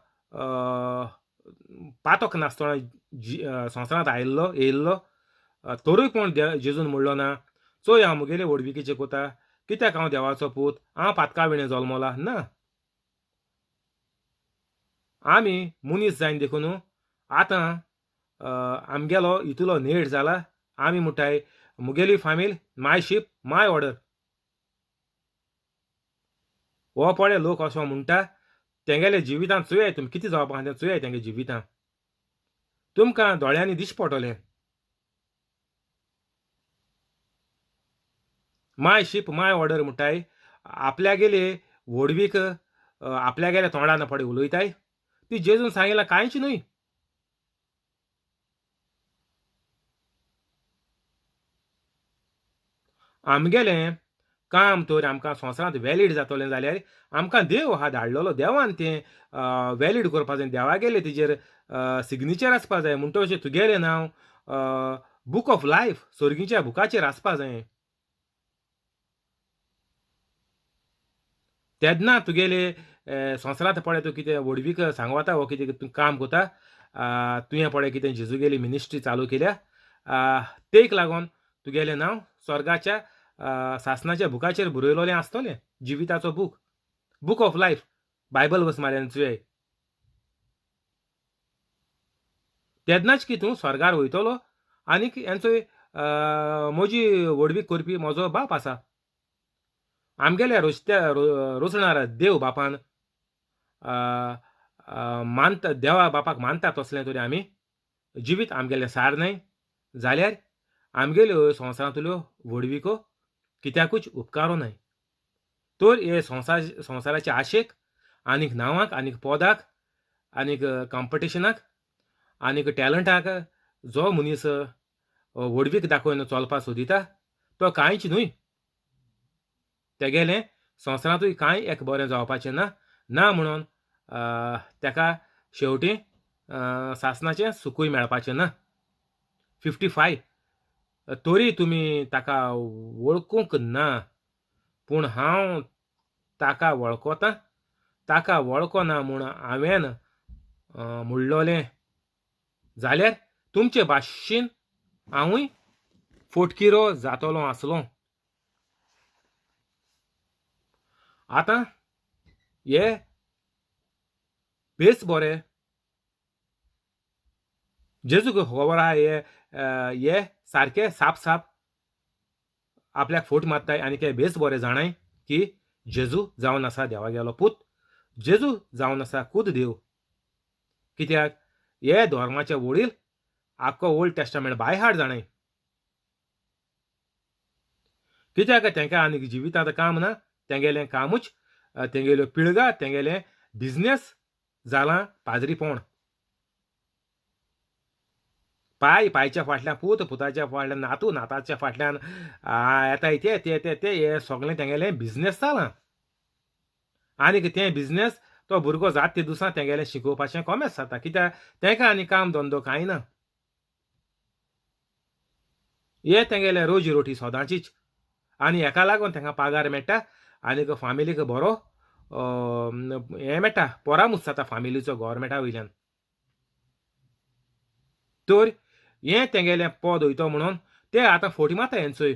पातक नासतना संवसारांत आयिल्लो येयल्लो, तरूय कोण जेजून म्हणलो ना चोय हांव म्हगेले व्हडविकेचें कोता, कित्याक हांव देवाचो पूत, हांव पातका विणें जल्मला ना. आमी मनीस जायन देखून आतां आमगेलो इतलो नेट जाला, आमी म्हणटाय मुगेली फामील my ship my order. हो पळय लोक असो म्हणटा तेंगेले जिवितांत चोयाय तुमी कितें जावपा आहा तें चोयाय तेंगे जिवितांत. तुमकां दोळ्यांनी दिश्टी पडटलें. माय शीप माय ऑर्डर म्हणटाय, आपल्यागेले व्हडवीक आपल्यागेल्या तोंडान पडे उलयताय. ती जेजून सांगिलां कांयच न्हय. आमगेलें काम तर आमकां संवसारांत वॅलीड जातलें जाल्यार आमकां देव आहा धाडलेलो, देवान तें वॅलीड करपा जाय, देवागेलें तेजेर सिग्नेचर आसपा जाय. म्हणटकच तुगेलें नांव बूक ऑफ लायफ सर्गीच्या बुकाचेर आसपा जाय. तेन्ना तुगेले संवसारांत पळय तूं कितें व्हडवीक सांगता वो कितें तूं काम करता, तुवें पळय कितें जेजूगेली मिनिस्ट्री चालू केल्या, तेक लागून तुगेलें नांव स्वर्गाच्या सासनाच्या बुकाचेर बरयलेलें आसतलें. जिविताचो book, book of life, Bible बस मारयान तुवें. तेन्नाच की तूं स्वर्गार वयतलो आनीक हेंचो म्हजी व्हडवीक करपी म्हजो बाप आसा. आमगेल्या रोसत्या रोसणार देव बापान मानता, देवा बापाक मानता तसलें तरी आमी जिवीत आमगेलें सार न्हय जाल्यार आमगेल्यो संवसारांतल्यो व्हडविको कित्याकूच उपकारो न्हय. तर हे संवसाराचे आशेक आनीक नांवाक आनीक पदाक आनीक कॉम्पिटिशनाक आनीक टॅलंटाक जो मनीस व्हडवीक दाखोवन चलपाक सोदिता तो कांयच न्हय. तेगेलें संवसारांतूय कांय एक बरें जावपाचें ना, ना म्हणून ताका शेवटी सासनाचें सुखूय मेळपाचें ना. 55 तरी तुमी ताका वळखूंक ना, पूण हांव ताका वळखतां. ताका वळखना म्हूण हांवें म्हणलोलें जाल्यार तुमचे भाशेन हांवूय फोटकिरो जातलो आसलो. आतां हे बेस बरें जेजूक खबर आहा, हे हे सारके साप साप आपल्याक फोट मारताय आनी ते बेस बरें जाणाय की जेजू जावन आसा देवागेलो पूत, जेजू जावन आसा खूद देव. कित्याक हे धर्माचे वडील आख्खो ओल्ड टेस्टामेंट बाय हार्ट जाणाय. कित्याक तांकां आनीक जिवितांत काम ना, तेंगेलें कामूच तेंगेल्यो पिळगा तेंगेलें बिजनेस जालां पाद्रीपण. पाय पायच्या फाटल्यान पूत, पुताच्या फाटल्यान नातू, नाताच्या फाटल्यान येताय ते ते ते ते हे सगळें तेंगेलें बिजनेस जालां. आनीक तें बिजनेस तो भुरगो जात ते दिसा तेंगेलें शिकोवपाचें कोमेस जाता. कित्याक तेंका आनी काम धंदो कांय ना. हे तेंगेलें रोजी रोटी सदांचीच आनी हेका लागून तेंकां पागार मेळटा आनीक फामिलीक बरो हें मेळटा, परामूस जाता फामिलीचो गोवोरमेंटा वयल्यान. तर हें तेंगेलें पद वयतो म्हणून ते आतां फोटी मारता हेंचोय.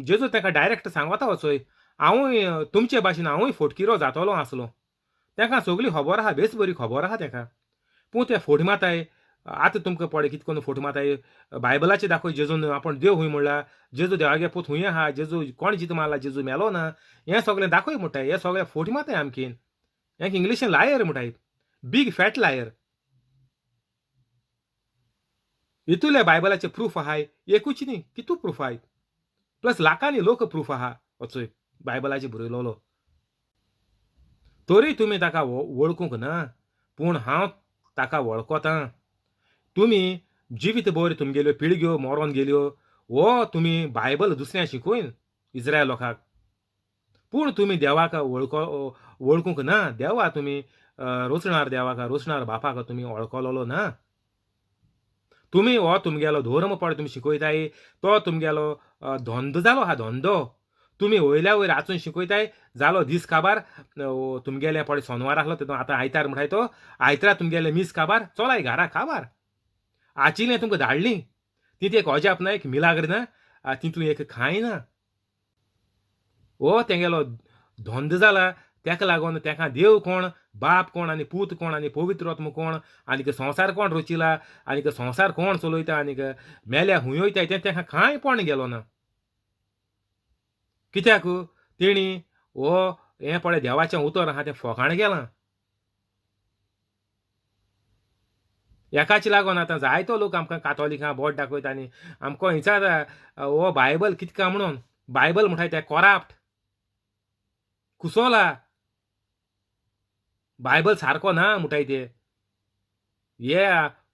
जेजू तांकां डायरेक्ट सांगता वचोय, हांवूय तुमचे भाशेन हांवूय फोटकिरो जातलो आसलो. तांकां सगळी खबर आहा, बेस बरी खबर आहा तांकां, पूण ते फोटी मारताय. आतां तुमकां पळय कितें करून फोटी मारताय, बायबलाचे दाखय जेजून आपूण देव हूंय म्हणला, जेजू देवागे पूत हूंय आहा, जेजू कोण जीत मारला, जेजू मेलो ना, हें सगळें दाखय म्हणटाय. हें सगळें फोटी मारताय आमकीन. हें इंग्लिशीन लायर म्हणटाय, बीग फॅट लायर. इतुले बायबलाचे प्रूफ आहाय एकूच न्ही, कितू प्रूफ आहाय, प्लस लाखांनी लोक प्रूफ आहा वचोय बायबलाचे बरयलोलो. तरी तुमी ताका वळखूंक ना, पूण हांव ताका वळखतां. तुमी जिवीत भर तुमगेल्यो पिळग्यो मरोन गेल्यो, वो तुमी बायबल दुसऱ्या शिकयन इस्रायल लोकांक, पूण तुमी देवाक वळखूंक ना. देवा तुमी रोसणार देवाक, रोसणार बापाक तुमी वळखलोलो ना. तुमी हो तुमगेलो धर्म पळय तुमी शिकयताय तो तुमगेलो धंदो जालो हा धंदो. तुमी वयल्या वयर आचून शिकयताय जालो दीस काबार. तुमगेले पळय सोनवार आसलो तेतून आतां आयतार म्हणटाय तो आयतारा तुमगेले मीस काबार चलाय घरा काबार. आचिल्लें तुमकां धाडली तितूं एक अजाप ना, एक मिलाग्र ना, तितूं एक खांय ना. हो तेंगेलो धंदो जाला. तेका लागून तेका देव कोण, बाप कोण आनी पूत कोण आनी पवित्र आत्मो कोण आनीक संवसार कोण रचिला आनीक संवसार कोण चलयता आनीक मेल्या हुंय वयता तें तेका कांय पण गेलो ना. कित्याक तेणी हो हें पळय देवाचें उतर आहा तें फोकाण गेलां. हेकाच लागून आतां जायतो लोक आमकां कातोलिकां बोट दाखयता आनी आमकां विचारता हो बायबल कितें काय म्हणून. बायबल म्हणटाय तें कोराप्ट कुसोला, बायबल सारको ना म्हणटाय ते. हे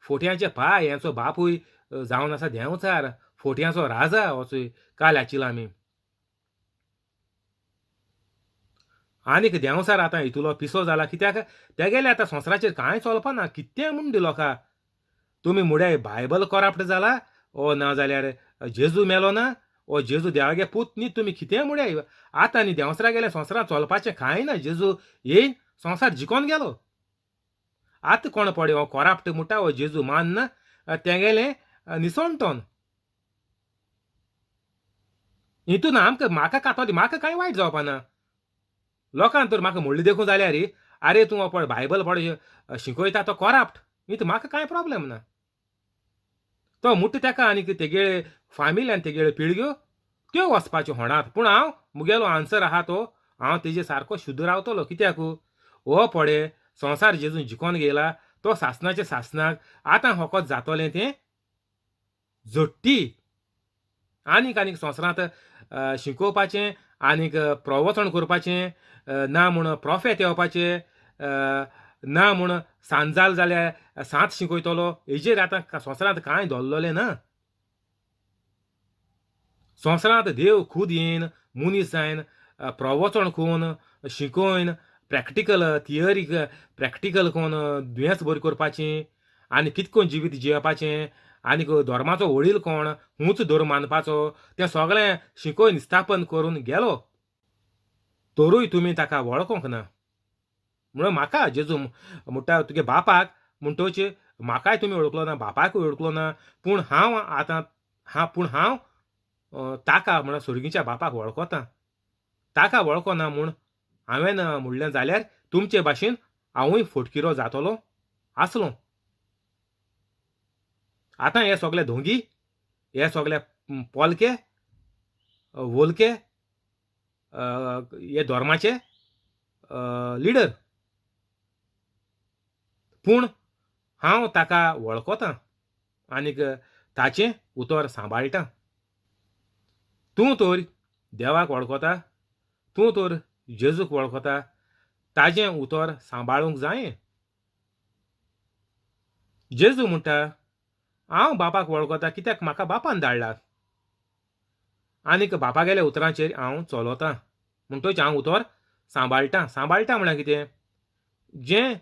फोट्यांचे पांय हेंचो बापूय जावन आसा देंवचार, फोट्यांचो राजा वचूय काल आचिला आमी. आनीक देंवचार आतां इतलो पिसो जाला कित्याक तेगेले आतां संवसाराचेर कांय चलपा ना. कितें म्हूण दी लोकां तुमी मुड्याय बायबल कोराप्ट जाला ओ ना जाल्यार जेजू मेलो ना ओ जेजू देवागे पूत न्ही, तुमी कितें मुड्याय. आतां न्ही देंवचारा गेले संवसारांत चलपाचें कांय ना. जेजू येयन संवसार जिकोन गेलो. आतां कोण पडे हो कोराप्ट म्हणटा हो जेजू मानना तेगेलें निसणटोन हितून आमकां म्हाका कातोली म्हाका कांय वायट जावपा ना. लोकांक तर म्हाका म्हणलें देखून जाल्यार आरे तूं पळय बायबल पळय शिकयता तो कोराप्ट, हितून म्हाका कांय प्रोब्लेम ना. तो मुट्टा तेका आनी तेगेले फामिली आनी तेगेल्यो पिळग्यो त्यो वचपाच्यो होणांत. पूण हांव मुगेलो आन्सर आहा तो हांव तेजे सारको शुद्ध रावतलो. कित्याक हो पळय संवसार जेजून जिकोन गेला तो सासणाचे सासणाक आतां होकोत जातलें तें झट्टी. आनीक आनीक संवसारांत शिकोवपाचें आनीक प्रवचन करपाचें ना म्हूण प्रोफेत येवपाचें ना म्हूण सांजाल जाल्यार सांत शिकयतलो हेजेर आतां संवसारांत कांय दवरलें ना. संवसारांत देव खूद येयन मनीस जायन प्रवचन करून शिकोवन प्रॅक्टिकल थियरी प्रॅक्टिकल करून दुयेंस बरें करपाचें आनी कितें करून जिवीत जियेवपाचें आनीक धर्माचो वडील कोण हूंच धर्म मानपाचो तें सगळें शिकोवन स्थापन करून गेलो. तरूय तुमी ताका वळखूंक ना. म्हणून म्हाका जेजू म्हणटा तुगे बापाक म्हणटोच म्हाकाय तुमी वळखलो ना, बापाकूय वळखलो ना, पूण हांव आतां हा पूण हांव ताका म्हणल्यार सुर्गीच्या बापाक वळखता. ताका वळखना म्हूण हांवें म्हणलें जाल्यार तुमचे भाशेन हांवूय फटकिरो जातलो आसलो. आतां हे सगळे धोंगी, हे सगळे पोलके वोलके हे धर्माचे लिडर, पूण हांव ताका वळखता आनीक ताचें उतर सांबाळटा. तूं तर देवाक वळखता, तूं तर जेजूक वळखता, ताजें उतर सांबाळूंक जायें. जेजू म्हणटा हांव बापाक वळखता कित्याक म्हाका बापान धाडला आनीक बापागेल्या उतरांचेर हांव चलता. म्हणटच हांव उतर सांबाळटा. सांबाळटा म्हळ्यार कितें? जें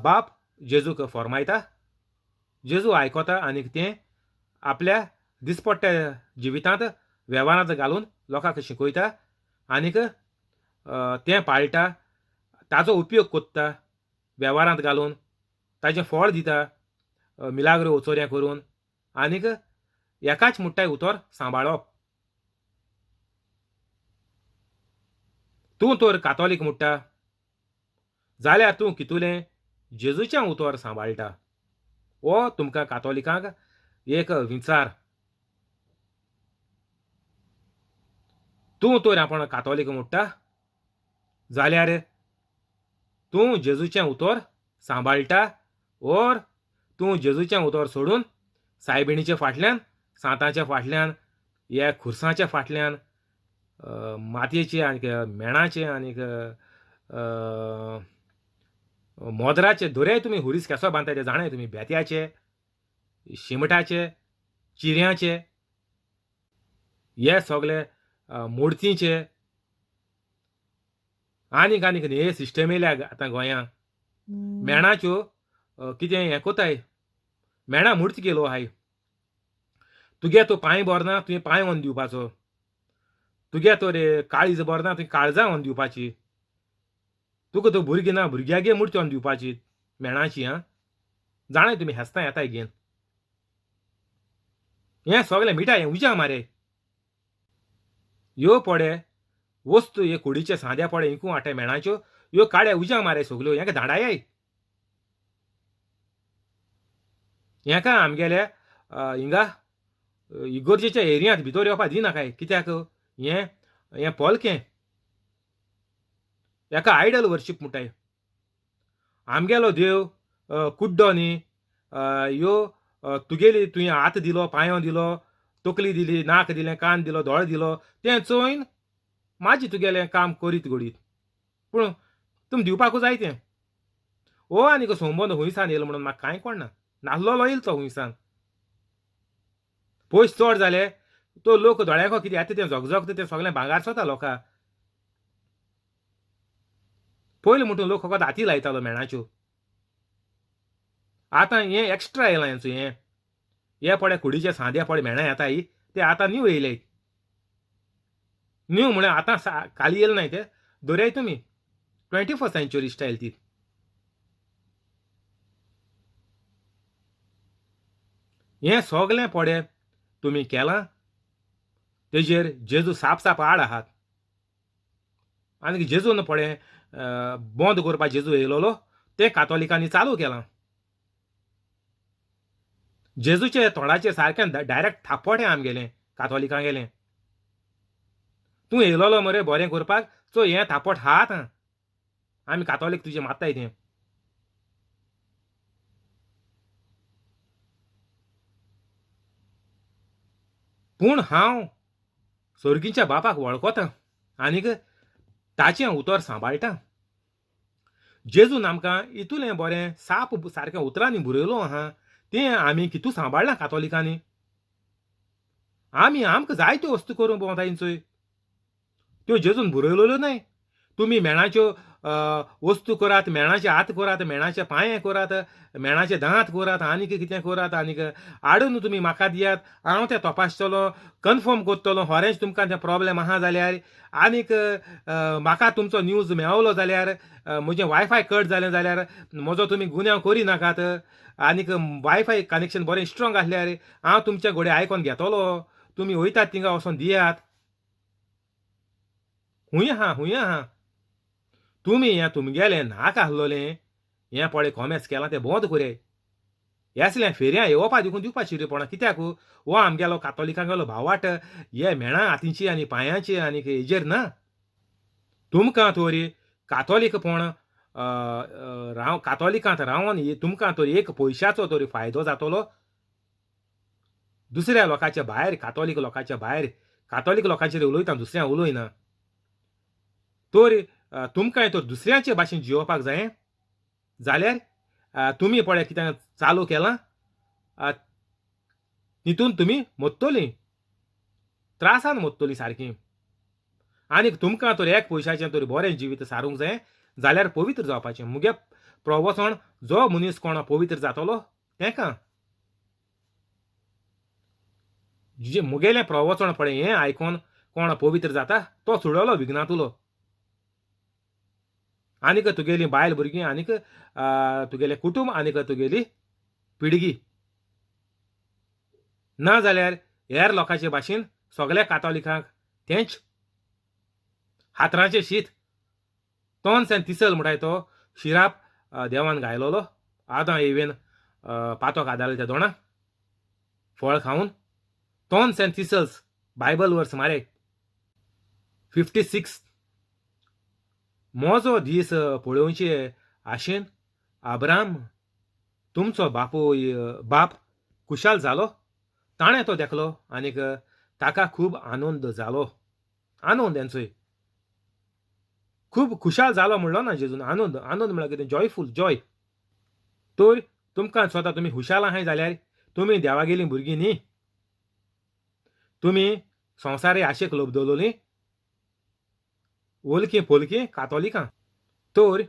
बाप जेजूक फॉर्मायता जेजू आयकता आनीक तें आपल्या दिसपट्ट्या जिवितांत वेव्हारांत घालून लोकांक शिकयता आनीक तें पाळटा, ताजो उपयोग कोत्ता वेव्हारांत घालून, ताजें फळ दिता मिलाग्रो ओचोऱ्यां करून आनीक एकाच मुट्टाय उतर सांबाळप. तूं तर कातोलीक म्हणटा जाल्यार तूं कितुलें जेजूचें उतर सांबाळटा. हो तुमकां कातोलिकांक एक विचार. तूं तर आपण कातोलीक म्हणटा जाल्यार तूं जेजूचें उतर सांबाळटा ओर तूं जेजूचें उतर सोडून सायबिणीच्या फाटल्यान, सांताच्या फाटल्यान, ह्या खुर्साच्या फाटल्यान, मातयेचे आनीक मेणाचे आनीक मोदराचे दोरे तुमी हुरीस केसो बांदता ते जाणाय तुमी, बेत्याचे, शिमटाचे, चिऱ्यांचे, हे सगळे मुर्तींचे आनीक आनीक हे सिस्टम येयल्या आतां गोंयांत. मेणाच्यो कितें हें कोताय, मेणा मूर्ती केलो आहाय. तुगे तो पांय बरो ना तुवें पांय व्हरून दिवपाचो, तुगे तर काळीज बरो ना तुवें काळजां व्हरून दिवपाची, तुका तो भुरगीं ना भुरग्यागे मूर्ती व्हरून दिवपाची मेणाची. आं जाणाय तुमी हेस्तां येताय घेवन हें सगळें मिठाय हें उज्या मारे ह्यो पडे वस्तू हे कुडीचे सांद्या पडे इंकू हाडटाय मेणाच्यो ह्यो काड्या उज्या मारे सगल्यो. हेका धाडाय हेका आमगेल्या हिंगा इगोर्जेच्या एरियांत भितर येवपा दिनाकाय. कित्याक हें हें पोलकें हेका आयडल वर्शीप म्हणटाय. आमगेलो देव कुड्डो न्ही, ह्यो तुगेली तुवें हात दिलो, पांयो दिलो, तकली दिली, नाक दिलें, कान दिलो, दोळे दिलो, तें चोयन माजी तुगेलें काम करीत घडीत. पूण तुमी दिवपाकूच जाय तें. हो आनीक संबंद हुंयसान येयलो म्हणून म्हाका कांय कळना. नासलोलो येयलो तो हुंयसान. पयशे चड जाले तो लोक दोळ्याको कितें येता तें झगझगता तें सगळें भांगार सोता लोकां. पयलीं म्हणटून लोक फकत हाती लायतालो मेणाच्यो. आतां हें एक्स्ट्रा येयलां हेंचो हें. हे पळय कुडीचे सांदे पळय मेणां येता ही ते आतां न्यू येयले. न्यू म्हळ्यार आतां काली येयले नाय ते दर्याय तुमी 21st century style ती. हें सगलें पडे तुमी केलां तेजेर जेजू साप साप आड आहात. आनी जेजून पळय बंद करपाक जेजू येयलोलो तें कातोलिकांनी चालू केलां. जेजूचे तोंडाचेर सारकें डायरेक्ट थापट हें आमगेलें कातोलिकां गेलें. तूं येयलोलो मरे बरें करपाक, सो हें थापट आहा आतां आमी कातोलीक तुजें मात्ताय तें. पूण हांव सोर्गीच्या बापाक वळखतां आनीक ताचें उतर सांबाळटा. जेजून आमकां इतुलें बरें साप सारकें उतरांनी बरयलो आहा तें आमी कितू सांबाळ्ळां कातोलिकांनी. आमी आमकां जायत्यो वस्तू करूंक भोंवता चोय, त्यो जेजून बरयलेल्यो न्हय. तुमी मेणाच्यो वस्तू करात, मेणाचे हात करात, मेणाचे पांये करात, मेणाचे दांत करात, आनीक कितें करात, आनीक हाडून तुमी म्हाका दियात, हांव तें तपासतलो, कन्फर्म करतलो खरेंच तुमकां तें प्रोब्लेम आहा जाल्यार. आनीक म्हाका तुमचो न्यूज मेवलो जाल्यार, म्हजें वायफाय कट जालें जाल्यार म्हजो तुमी गुन्यांव करी नाकात. आनीक वायफाय कनेक्शन बरें स्ट्रोंग आसल्यार हांव तुमच्या घोडे आयकोन घेतलो, तुमी वयतात थिंगा वचोन दियात. हुंय आहा हुंय आहा तुमी हें तुमगेलें नाका आसलोलें हें पळय कॉमेस केलां तें बंद करे. हेसलें फेरयां येवपा देखून दिवपा शिरेपणां कित्याक हो आमगेलो कातोलिकांगेलो भावाट हे मेणां हातींची आनी पांयांची आनी हेजेर ना. तुमकां तरी कातोलीकपण राव कातोलिकांत रावन तुमकां तरी एक पयशाचो तरी फायदो जातलो. दुसऱ्या लोकांच्या भायर कातोलीक लोकांच्या भायर कातोलीक लोकांचेर उलयता दुसऱ्या उलयना तर तुमकां तर दुसऱ्याचे भाशेन जियोवपाक जाय जाल्यार तुमी पळय कितें चालू केलां तितून तुमी मोत्तली, त्रासान मोत्तली सारकी. आनीक तुमकां तर एक पयशाचें तर बरें जिवीत सारूंक जाय जाल्यार पवित्र जावपाचें. मुगे प्रवचन जो मनीस कोण पवित्र जातलो तेका मुगेलें प्रवचन पळय हें आयकोन कोण पवित्र जाता तो सुडलो विघ्नांतलो. आनीक तुगेली बायल भुरगीं आनीक तुगेलें कुटुंब आनीक तुगेली पिळगी. ना जाल्यार हेर लोकांचे भाशेन सगल्या कातोलिकांक तेंच हातरांचें शीत तोंस आनी तिसल म्हणटाय तो शिराप देवान घायलोलो. आदां एवेन पातोक आदारले त्या दोणा फळ खावन तोंस आनी तिसल्स बायबल वर्स मारे. 56 म्हजो दीस पळोवचे आशेन आब्राम तुमचो बापूय बाप खुशाल जालो, ताणें तो देखलो आनीक ताका खूब आनंद जालो. आनंद हेंचोय खूब खुशाल जालो म्हणलो ना जेजून. आनंद आनंद म्हळ्यार कितें? जॉयफूल, जॉय. तर तुमकां स्वता तुमी खुशाल आहाय जाल्यार तुमी देवागेलीं भुरगीं न्ही, तुमी संवसारी आशेक लोब दवरली वोलकी पोलकी कातोलिकां. तर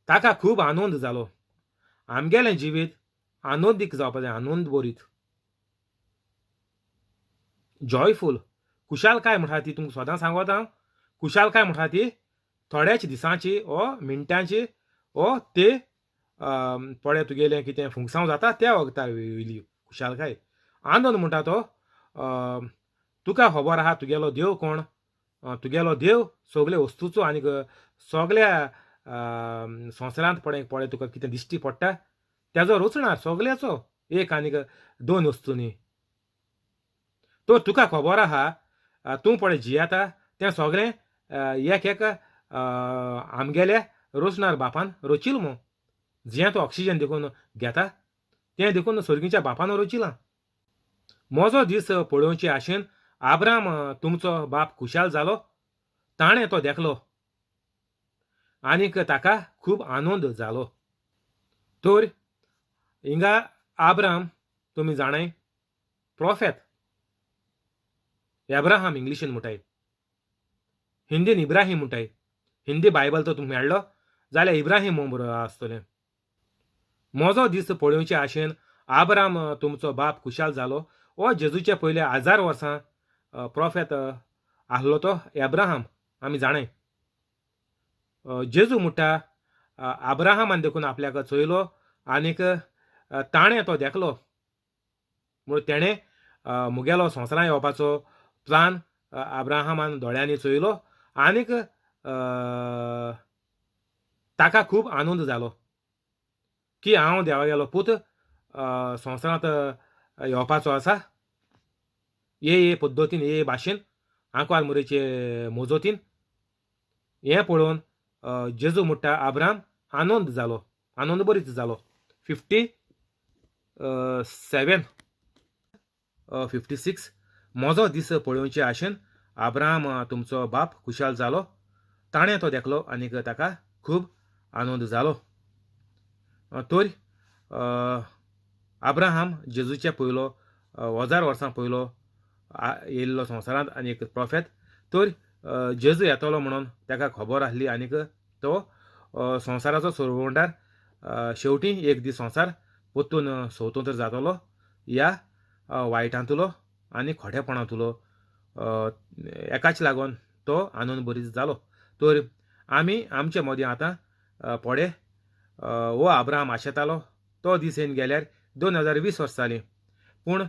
ताका खूब आनंद जालो. आमगेलें जिवीत आनंदीक जावपा जाय, आनंद बरीत, जॉयफूल. खुशालकाय म्हणटा ती तुमकां सदां सांगता हांव. खुशालकाय म्हणटा ती थोड्याच दिसांची ओ मिनटांची ओ ते पळय तुगेलें कितें फुंगसांव जाता त्या वखदार वयली खुशालकाय. आनंद म्हणटा तो तुका खबर आहा तुगेलो देव कोण, तुगेलो देव सगळे वस्तूचो आनीक सगळ्या संवसारांत पळय पळय तुका कितें दिश्टी पडटा तेजो रचणार सगळ्याचो एक आनीक दोन वस्तूंनी. तर तुका खबर आहा तूं पळय जियेता तें सगळें एक एक आमगेल्या रचणार बापान रचिल मू. जें तूं ऑक्सिजन देखून घेता तें देखून सर्गीच्या बापान रचिलां. म्हजो दीस पळोवचे आशेन आब्राम तुमचो बाप खुशाल जालो, ताणें तो देखलो आनीक ताका खूब आनंद जालो. तर हिंगा आब्राम तुमी जाणाय प्रोफेत, एब्राहाम इंग्लिशीन म्हणटाय, हिंदीन इब्राहीम म्हणटाय. हिंदी बायबल तो तुमकां मेळ्ळो जाल्यार इब्राहीम म्हूण बरो आसतलें. म्हजो दीस पळोवचे आशेन आब्राम तुमचो बाप खुशाल जालो. हो जेजूचे पयले 1000 वर्सां प्रोफेत आसलो तो एब्राहाम, आमी जाणाय. जेजू म्हणटा आब्राहामान देखून आपल्याक चोयलो आनीक ताणें तो देखलो, म्हणून तेणें मुगेलो संवसारांत येवपाचो प्लान आब्राहामान दोळ्यांनी चोयलो आनीक ताका खूब आनंद जालो की हांव देवागेलो पूत संवसारांत येवपाचो आसा, ये पद्दतीन, ये भाशेन, आंकवार मोरेचे मोजोतीन. हें पळोवन जेजू म्हणटा आब्राम आनंद जालो, आनंद बरीच जालो. 57 56 म्हजो दीस पळोवचे आशेन आब्राम तुमचो बाप खुशाल जालो, ताणें तो देखलो आनीक ताका खूब आनंद जालो. तर आब्राहाम जेजूचे पयलो 1000 वर्सां पयलो येयल्लो संवसारांत आनी एक प्रोफेत. तर जेजू येतलो म्हणून ताका खबर आसली आनीक तो संवसाराचो सोरवंडार शेवटी एक दीस संवसार परतून स्वतंत्र जातलो ह्या वायटांतलो आनी खोटेपणांतलो, एकाच लागून तो आनंद बरीच जालो. तर आमी आमचे मदीं आतां पडे हो आब्राम आशेतालो तो दीस येवन गेल्यार 2020 वर्सां जालीं, पूण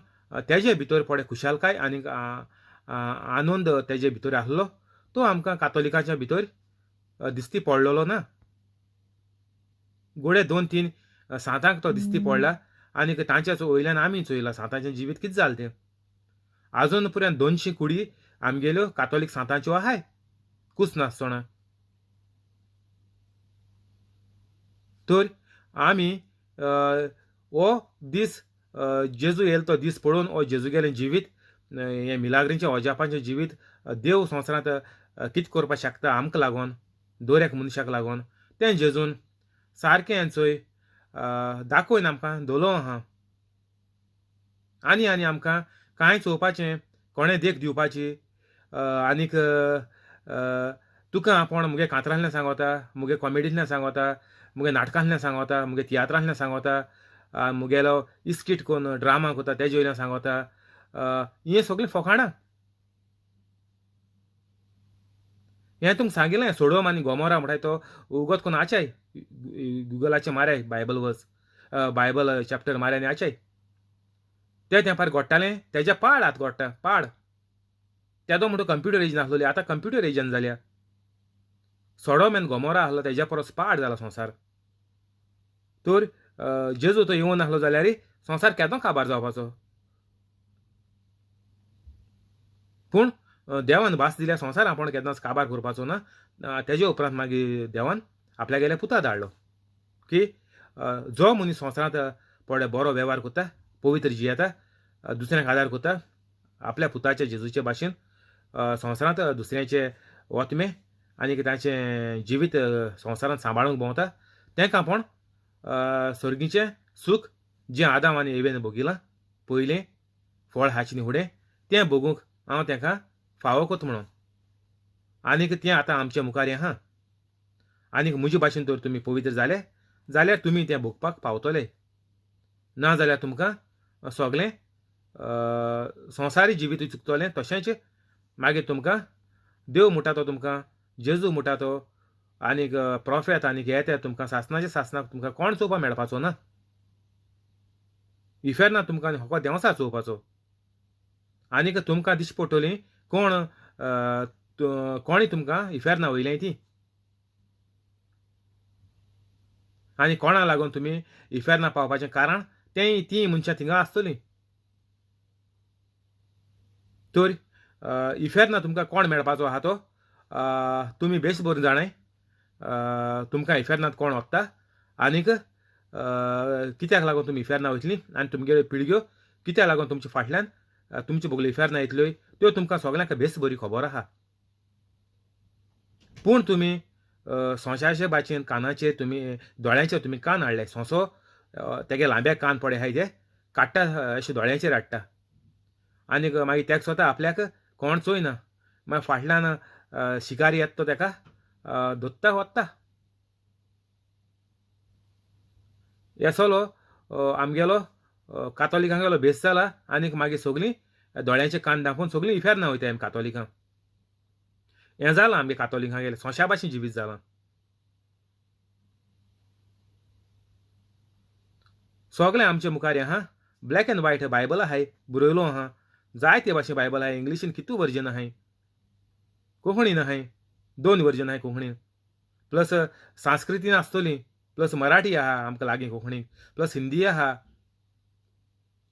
तेजे भितर पडे खुशालकाय आनी आनंद तेजे भितर आसलो तो आमकां कातोलिकाच्या भितर दिसती पडलेलो ना. गोडे 2-3 सांतांक तो दिसती पडला आनी तांच्या वयल्यान आमी चोयला सांतांचें जिवीत कितें जालें तें. आजून पर्यंत 200 कुडी आमगेल्यो कातोलीक सांतांच्यो आहाय कूस नासतना. तर आमी हो दीस जेजू येयलो तो दीस पळोवन हो जेजू गेलें जिवीत, हें मिलाग्रींचें अजापांचें जिवीत, देव संवसारांत कितें करपाक शकता आमकां लागून, दर एक मनशाक लागून, तें जेजून सारकें चोय दाखोवन आमकां धोलो आहा. आनी आनी आमकां कांय चोवपाचें, कोणें देख दिवपाची आनीक तुका आपोण मुगे कांतरांतल्यान सांगोता, मुगे कॉमेडींतल्यान सांगोता, मुगे नाटकांतल्यान सांगोता, मुगे तियात्रांतल्यान सांगोता, मुगेलो इस्कीट कोन्न ड्रामा कोता तेजे वयल्यान सांगोता, हें सगळें फोकाणां. हें तुमकां सांगिल्लें सोडोम आनी गोमोरा म्हणटाय तो उगत कोन्न आचाय गुगलाचे माराय बायबल वर्स, बायबल चॅप्टर माराय आनी आचाय ते तेंपार घोडटालें तेज्या पाड आतां घोडटा पाड. तेदो म्हणटा कंप्युटर एजन आसलोली, आतां कंप्युटर एजन जाल्या. सोडोम आनी गोमोरा आसलो तेज्या परस पाड जाला संवसार. तर जेजू तो येवन आसलो जाल्यार संवसार केदो काबार जावपाचो. पूण देवान भास दिल्या संवसार आपूण केन्नाच काबार करपाचो ना. तेजे उपरांत मागीर देवान आपल्यागेल्या पुता धाडलो की जो मनीस संवसारांत पडले बरो वेव्हार करता, पवित्र जियेता, दुसऱ्यांक आदार करता, आपल्या पुताच्या जेजूचे भाशेन संवसारांत दुसऱ्यांचे ओतमे आनी तांचें जिवीत संवसारांत सांबाळूंक भोंवता, तांकां आपूण सर्गीचें सूख जें आदाम आनी एवेन भोगिलां पयलें फळ हाचे न्ही फुडें तें भोगूंक हांव तांकां फावो करता म्हणून. आनीक तें आतां आमच्या मुखार हें आहा. आनीक म्हजे भाशेन तर तुमी पवित्र जाले जाल्यार तुमी तें भोगपाक पावतले, ना जाल्यार तुमकां सगळें संवसारी जिवीत चुकतलें. तशेंच मागीर तुमकां देव म्हणटा तो, तुमकां जेजू म्हणटा तो, आनीक प्रोफेत आनीक हे ते तुमकां सासणाचे सासणाक तुमकां कोण चोवपाक मेळपाचो ना. इफेर्ना तुमकां हो देंवसा चोवपाचो. आनीक तुमकां दिश्टी पडटली कोण कोणी तुमकां इफेर्ना वयलें ती, आनी कोणा लागून तुमी इफेर्ना पावपाचें कारण तें तीं मनशां थिंगा आसतलीं. तर इफेर्ना तुमकां कोण मेळपाचो आहा तो तुमी बेस बरें जाणाय तुमकां इफेर्नांत कोण वता आनीक कित्याक लागून तुमी इफेर्ना वयतलीं आनी तुमगेल्यो पिळग्यो कित्याक लागून तुमच्या फाटल्यान तुमचे बगले इफेर्ना येतल्यो त्यो तुमकां सगल्यांक बेस बरी खबर आहा. पूण तुमी सोंशाचे भाशेन कानाचेर तुमी दोळ्यांचेर तुमी कान हाडले. सोंसो तेगे लांबे कान पडे आहाय ते काडटा अशे दोळ्यांचेर हाडटा आनीक मागीर तेका स्वता आपल्याक कोण चोयना. मागीर फाटल्यान शिकारी येता तो तेका धोत्ता वता. हे सगलो आमगेलो कातोलिकांगेलो भेस जाला आनीक मागीर सगलीं दोळ्यांचे कान दाखोवन सगलीं इफेर्ना वयताय आमी कातोलिकां. हें जालां आमगे कातोलिकांगेलें सोंशा भाशेन जिवीत जालां. सगळें आमचे मुखार आहा ब्लॅक एंड व्हायट बायबल आहाय बरयलो आहा, जायते भाशेन बायबल आहाय, इंग्लिशीन कितू वर्जन आहाय, कोंकणीन आहाय, 2 वर्जन आहाय कोंकणीन, प्लस संस्कृतीन आसतली, प्लस मराठी आहा आमकां लागीं कोंकणी, प्लस हिंदी आहा.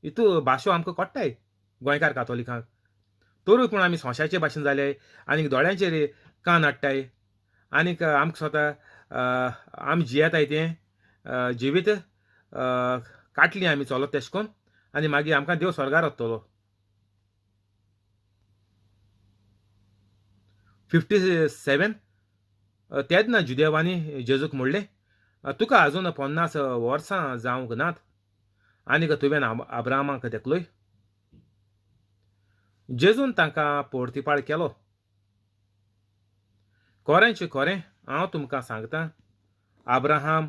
हितू भाशो आमकां कळटाय गोंयकार कातोलिकांक. तरूय पूण आमी सोंशाचे भाशेन जाले आनीक दोळ्यांचेर कान हाडटाय आनीक आमकां स्वता आमी जियेताय तें जिवीत काटली आमी चलत तेश कोन्न आनी मागीर आमकां देव स्वर्गार वतलो. 57 तेन्ना जुदेवांनी जेजूक म्हणलें, तुका आजून 50 वर्सां जावंक नात आनीक तुवें अब्राहमाक देखलोय. जेजून तांकां पोर्तिपाळ केलो, खरेंच खरें हांव तुमकां सांगता, अब्राहम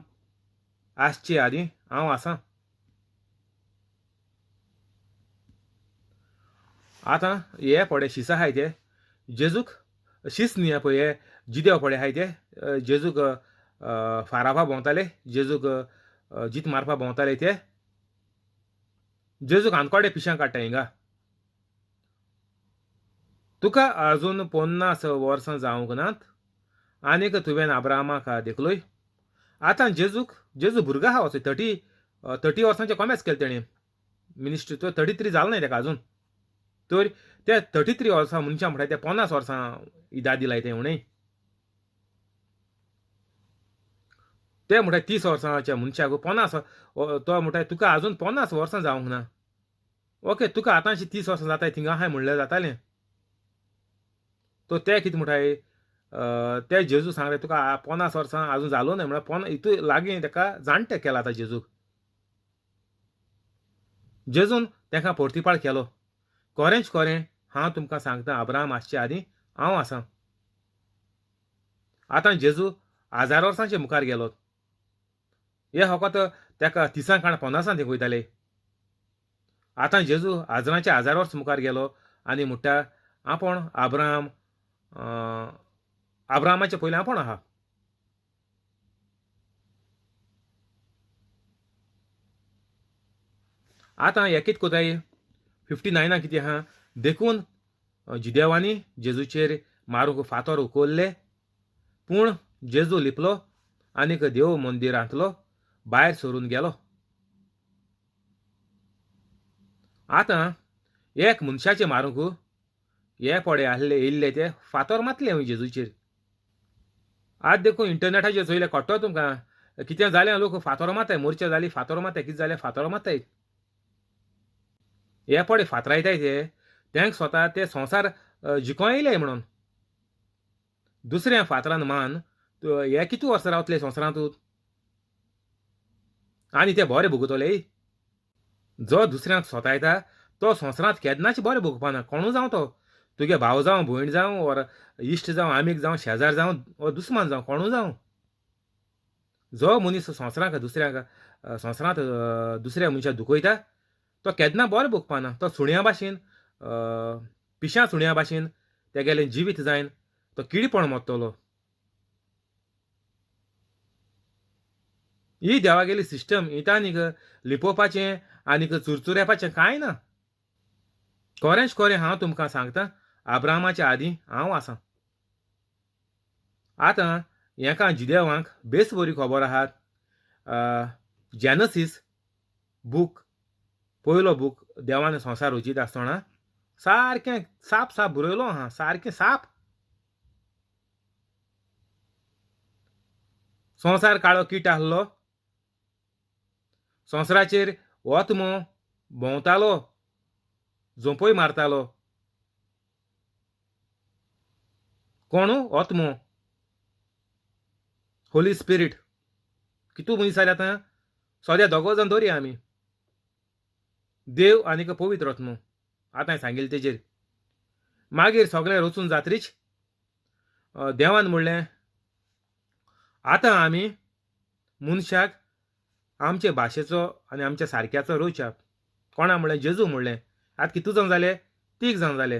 आसचे आदीं हांव आसां. आतां हे पडे शिस आहाय ते जेजूक शीस न्ही पळय, हे जिदेव पडे आहाय ते जेजूक फाराफा भोंवताले, जेजूक जीत मारपा भोंवताले, ते जेजूक आनकोडे पिशां काडटा हिंगा. तुका आजून 50 वर्सां जावंक नात आनीक तुवें अब्राहमाक देखलोय. आतां जेजूक जेजू भुरगो आहा वचो 30 वर्सांचे कॉमेस केलें तेणें मिनिस्ट्री, तो 33 जालो ना तेका आजून. तर ते 33 वर्सां मनशां म्हणटा ते 50 वर्सां इदा दिलाय तें उणें. ते म्हणटा 30 वर्सांच्या मनशाक 50, तो म्हणटा तुका आजून 50 वर्सां जावंक ना. ओके, तुका आतांशी 30 वर्सां जाताय थिंगा आहाय म्हणल्यार जातालें. तो ते कितें म्हणटाय ते जेजू सांगले तुका 50 वर्सां आजून जालो ना म्हळ्यार हितू लागीं तेका जाणटे केला आतां जेजूक. जेजून तेका पोर्तिपाळ केलो, खरेंच खरें हांव तुमकां सांगता, अब्राहम आसचे आदीं हांव आसां. आतां जेजू 1000 वर्सांचे मुखार गेलो. हे फकत तेका 30 काण 50 ते वयताले. आतां जेजू हजारांचे 1000 वर्स मुखार गेलो आनी म्हणटा आपूण अब्राहम अब्राहमाचे पयलीं आपूण आहा. आतां हे कितें कोताय 59 कितें आहा, देखून जुदेवांनी जेजूचेर मारूंक फातर उखल्ले, पूण जेजू लिपलो आनीक देव मंदिरांतलो भायर सरून गेलो. आतां एक मनशाचे मारूंक हे पडे आहले येयल्ले ते फातर मातले हूंय जेजूचेर. आज देखून इंटरनेटाचेर चोयले कळटलो तुमकां कितें जालें, लोक फातर मारताय, मोर्चा जाली फातर मारताय, कितें जालें फातर मारताय. हे पडे फातरायताय ते तेंक स्वता ते संवसार जिकों येयले म्हणून दुसऱ्या फातरान मान हे कितू वर्सां रावतले संवसारांतूच आनी ते बरे भोगतले. जो दुसऱ्यांक सोतायता तो संवसारांत केन्नाच बरें भोगपाना, कोणू जावं तो, तुगे भाव जावं, भयण जावं, ओर इश्ट जावं, आमीग जावं, शेजार जावं, ओर दुस्मान जावं, कोणू जावं. जो मनीस संवसारांक दुसऱ्यांक संवसारांत दुसऱ्या मनशाक दुखयता तो केन्ना बरें भोगपाना. तो सुण्या भाशेन पिश्या सुण्या भाशेन तेगेलें जिवीत जायन तो किडीपण मरतलो. ही देवागेली सिस्टम हिता आनीक लिपोवपाचें आनीक चुरचुरेपाचें कांय ना. खरेंच खरें हांव तुमकां सांगता, अब्राहमाच्या आदीं हांव आसां. आतां हेका जुदेवांक बेस बरी खबर आहात. जेनसीस बूक पयलो बूक देवान संवसार रचीत आसतना सारकें साप साप बरयलो आहा, सारकें साप. संवसार काळो किट आहलो, संवसाराचेर आत्मो भोंवतालो, झोंपय मारतालो. कोणू? आत्मो, होली स्पिरीट. कितू मनीस जाले आतां? सद्या दोगो जाण दवरया आमी, देव आनीक पवित्र आत्मो. आतां सांगिल्लें तेजेर. मागीर सगळें रचून जात्रीच देवान म्हणलें आतां आमी मनशाक आमचे भाशेचो आनी आमच्या सारक्याचो रोवच्या. कोणा म्हणलें? जेजू म्हणलें. आतां कितू जाण जाले? 3 जाण जाले.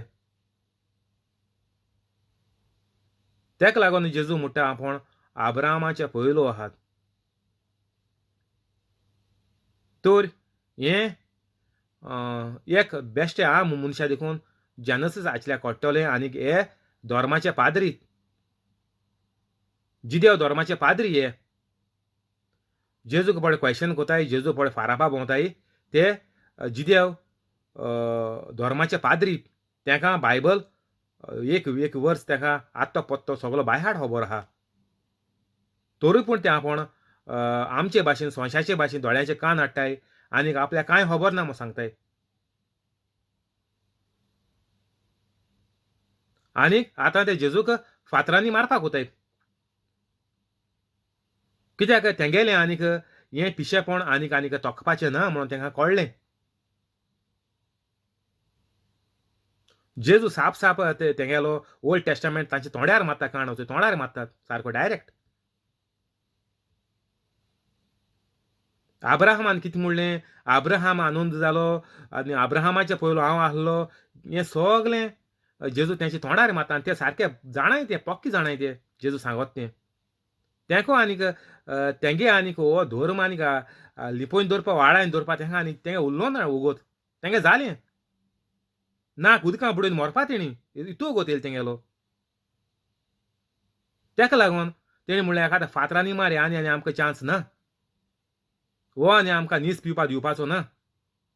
तेका लागून जेजू म्हणटा आपूण आब्रामाच्या पयलो आहात. तर हें एक बेश्टें आम मनशा देखून जेनसीस आयचल्या कळटलें. आनीक हे धर्माचे पाद्री, जिदेव धर्माचे पाद्री हे जेजूक पळय क्वेशन कोताय, जेजू पळय फारापा भोंवताय, ते जिदेव धर्माचे पाद्री. तेका बायबल एक एक वर्स तेका आत्तो पत्तो सगलो बायहाड खबर आहा. तरूय पूण ते आपूण आमचे भाशेन सोंशाचे भाशेन दोळ्याचे कान हाडटाय आनीक आपल्याक कांय खबर ना म्हूण सांगताय. आनीक आतां ते जेजूक फातरांनी मारपाक वताय. कित्याक तेंगेलें आनीक हें पिशेपण आनीक आनीक तोखपाचें ना म्हणून तांकां कळ्ळें. जेजू साप साप तेंगेलो ओल्ड टेस्टामेंट तांच्या तोंडार मारता, काण तोंडार मारतात सारको डायरेक्ट. आब्राहमान कितें म्हणलें? आब्राहाम आनंद जालो आनी आब्राहमाचे पयलो हांव आहलो. हें सगलें जेजू तेंच्या तोंडार मारता आनी ते सारके जाणाय, ते पक्के जाणाय ते जेजू सांगत तें. तेंको आनीक तेंगे आनीक हो धर्म आनीक लिपोवन दवरपा, वाळायन दवरपा तेंका आनीक तेंगे उरलो ना उगोत. तेंगे जालें नाक उदकां बुडोवन मरपा तेणी, इतू उगोत येयलो तेंगेलो. तेका लागून तेणी म्हणलें एका आतां फातरांनी मार आनी आनी आमकां चान्स ना, हो आनी आमकां नीस पिवपा दिवपाचो ना.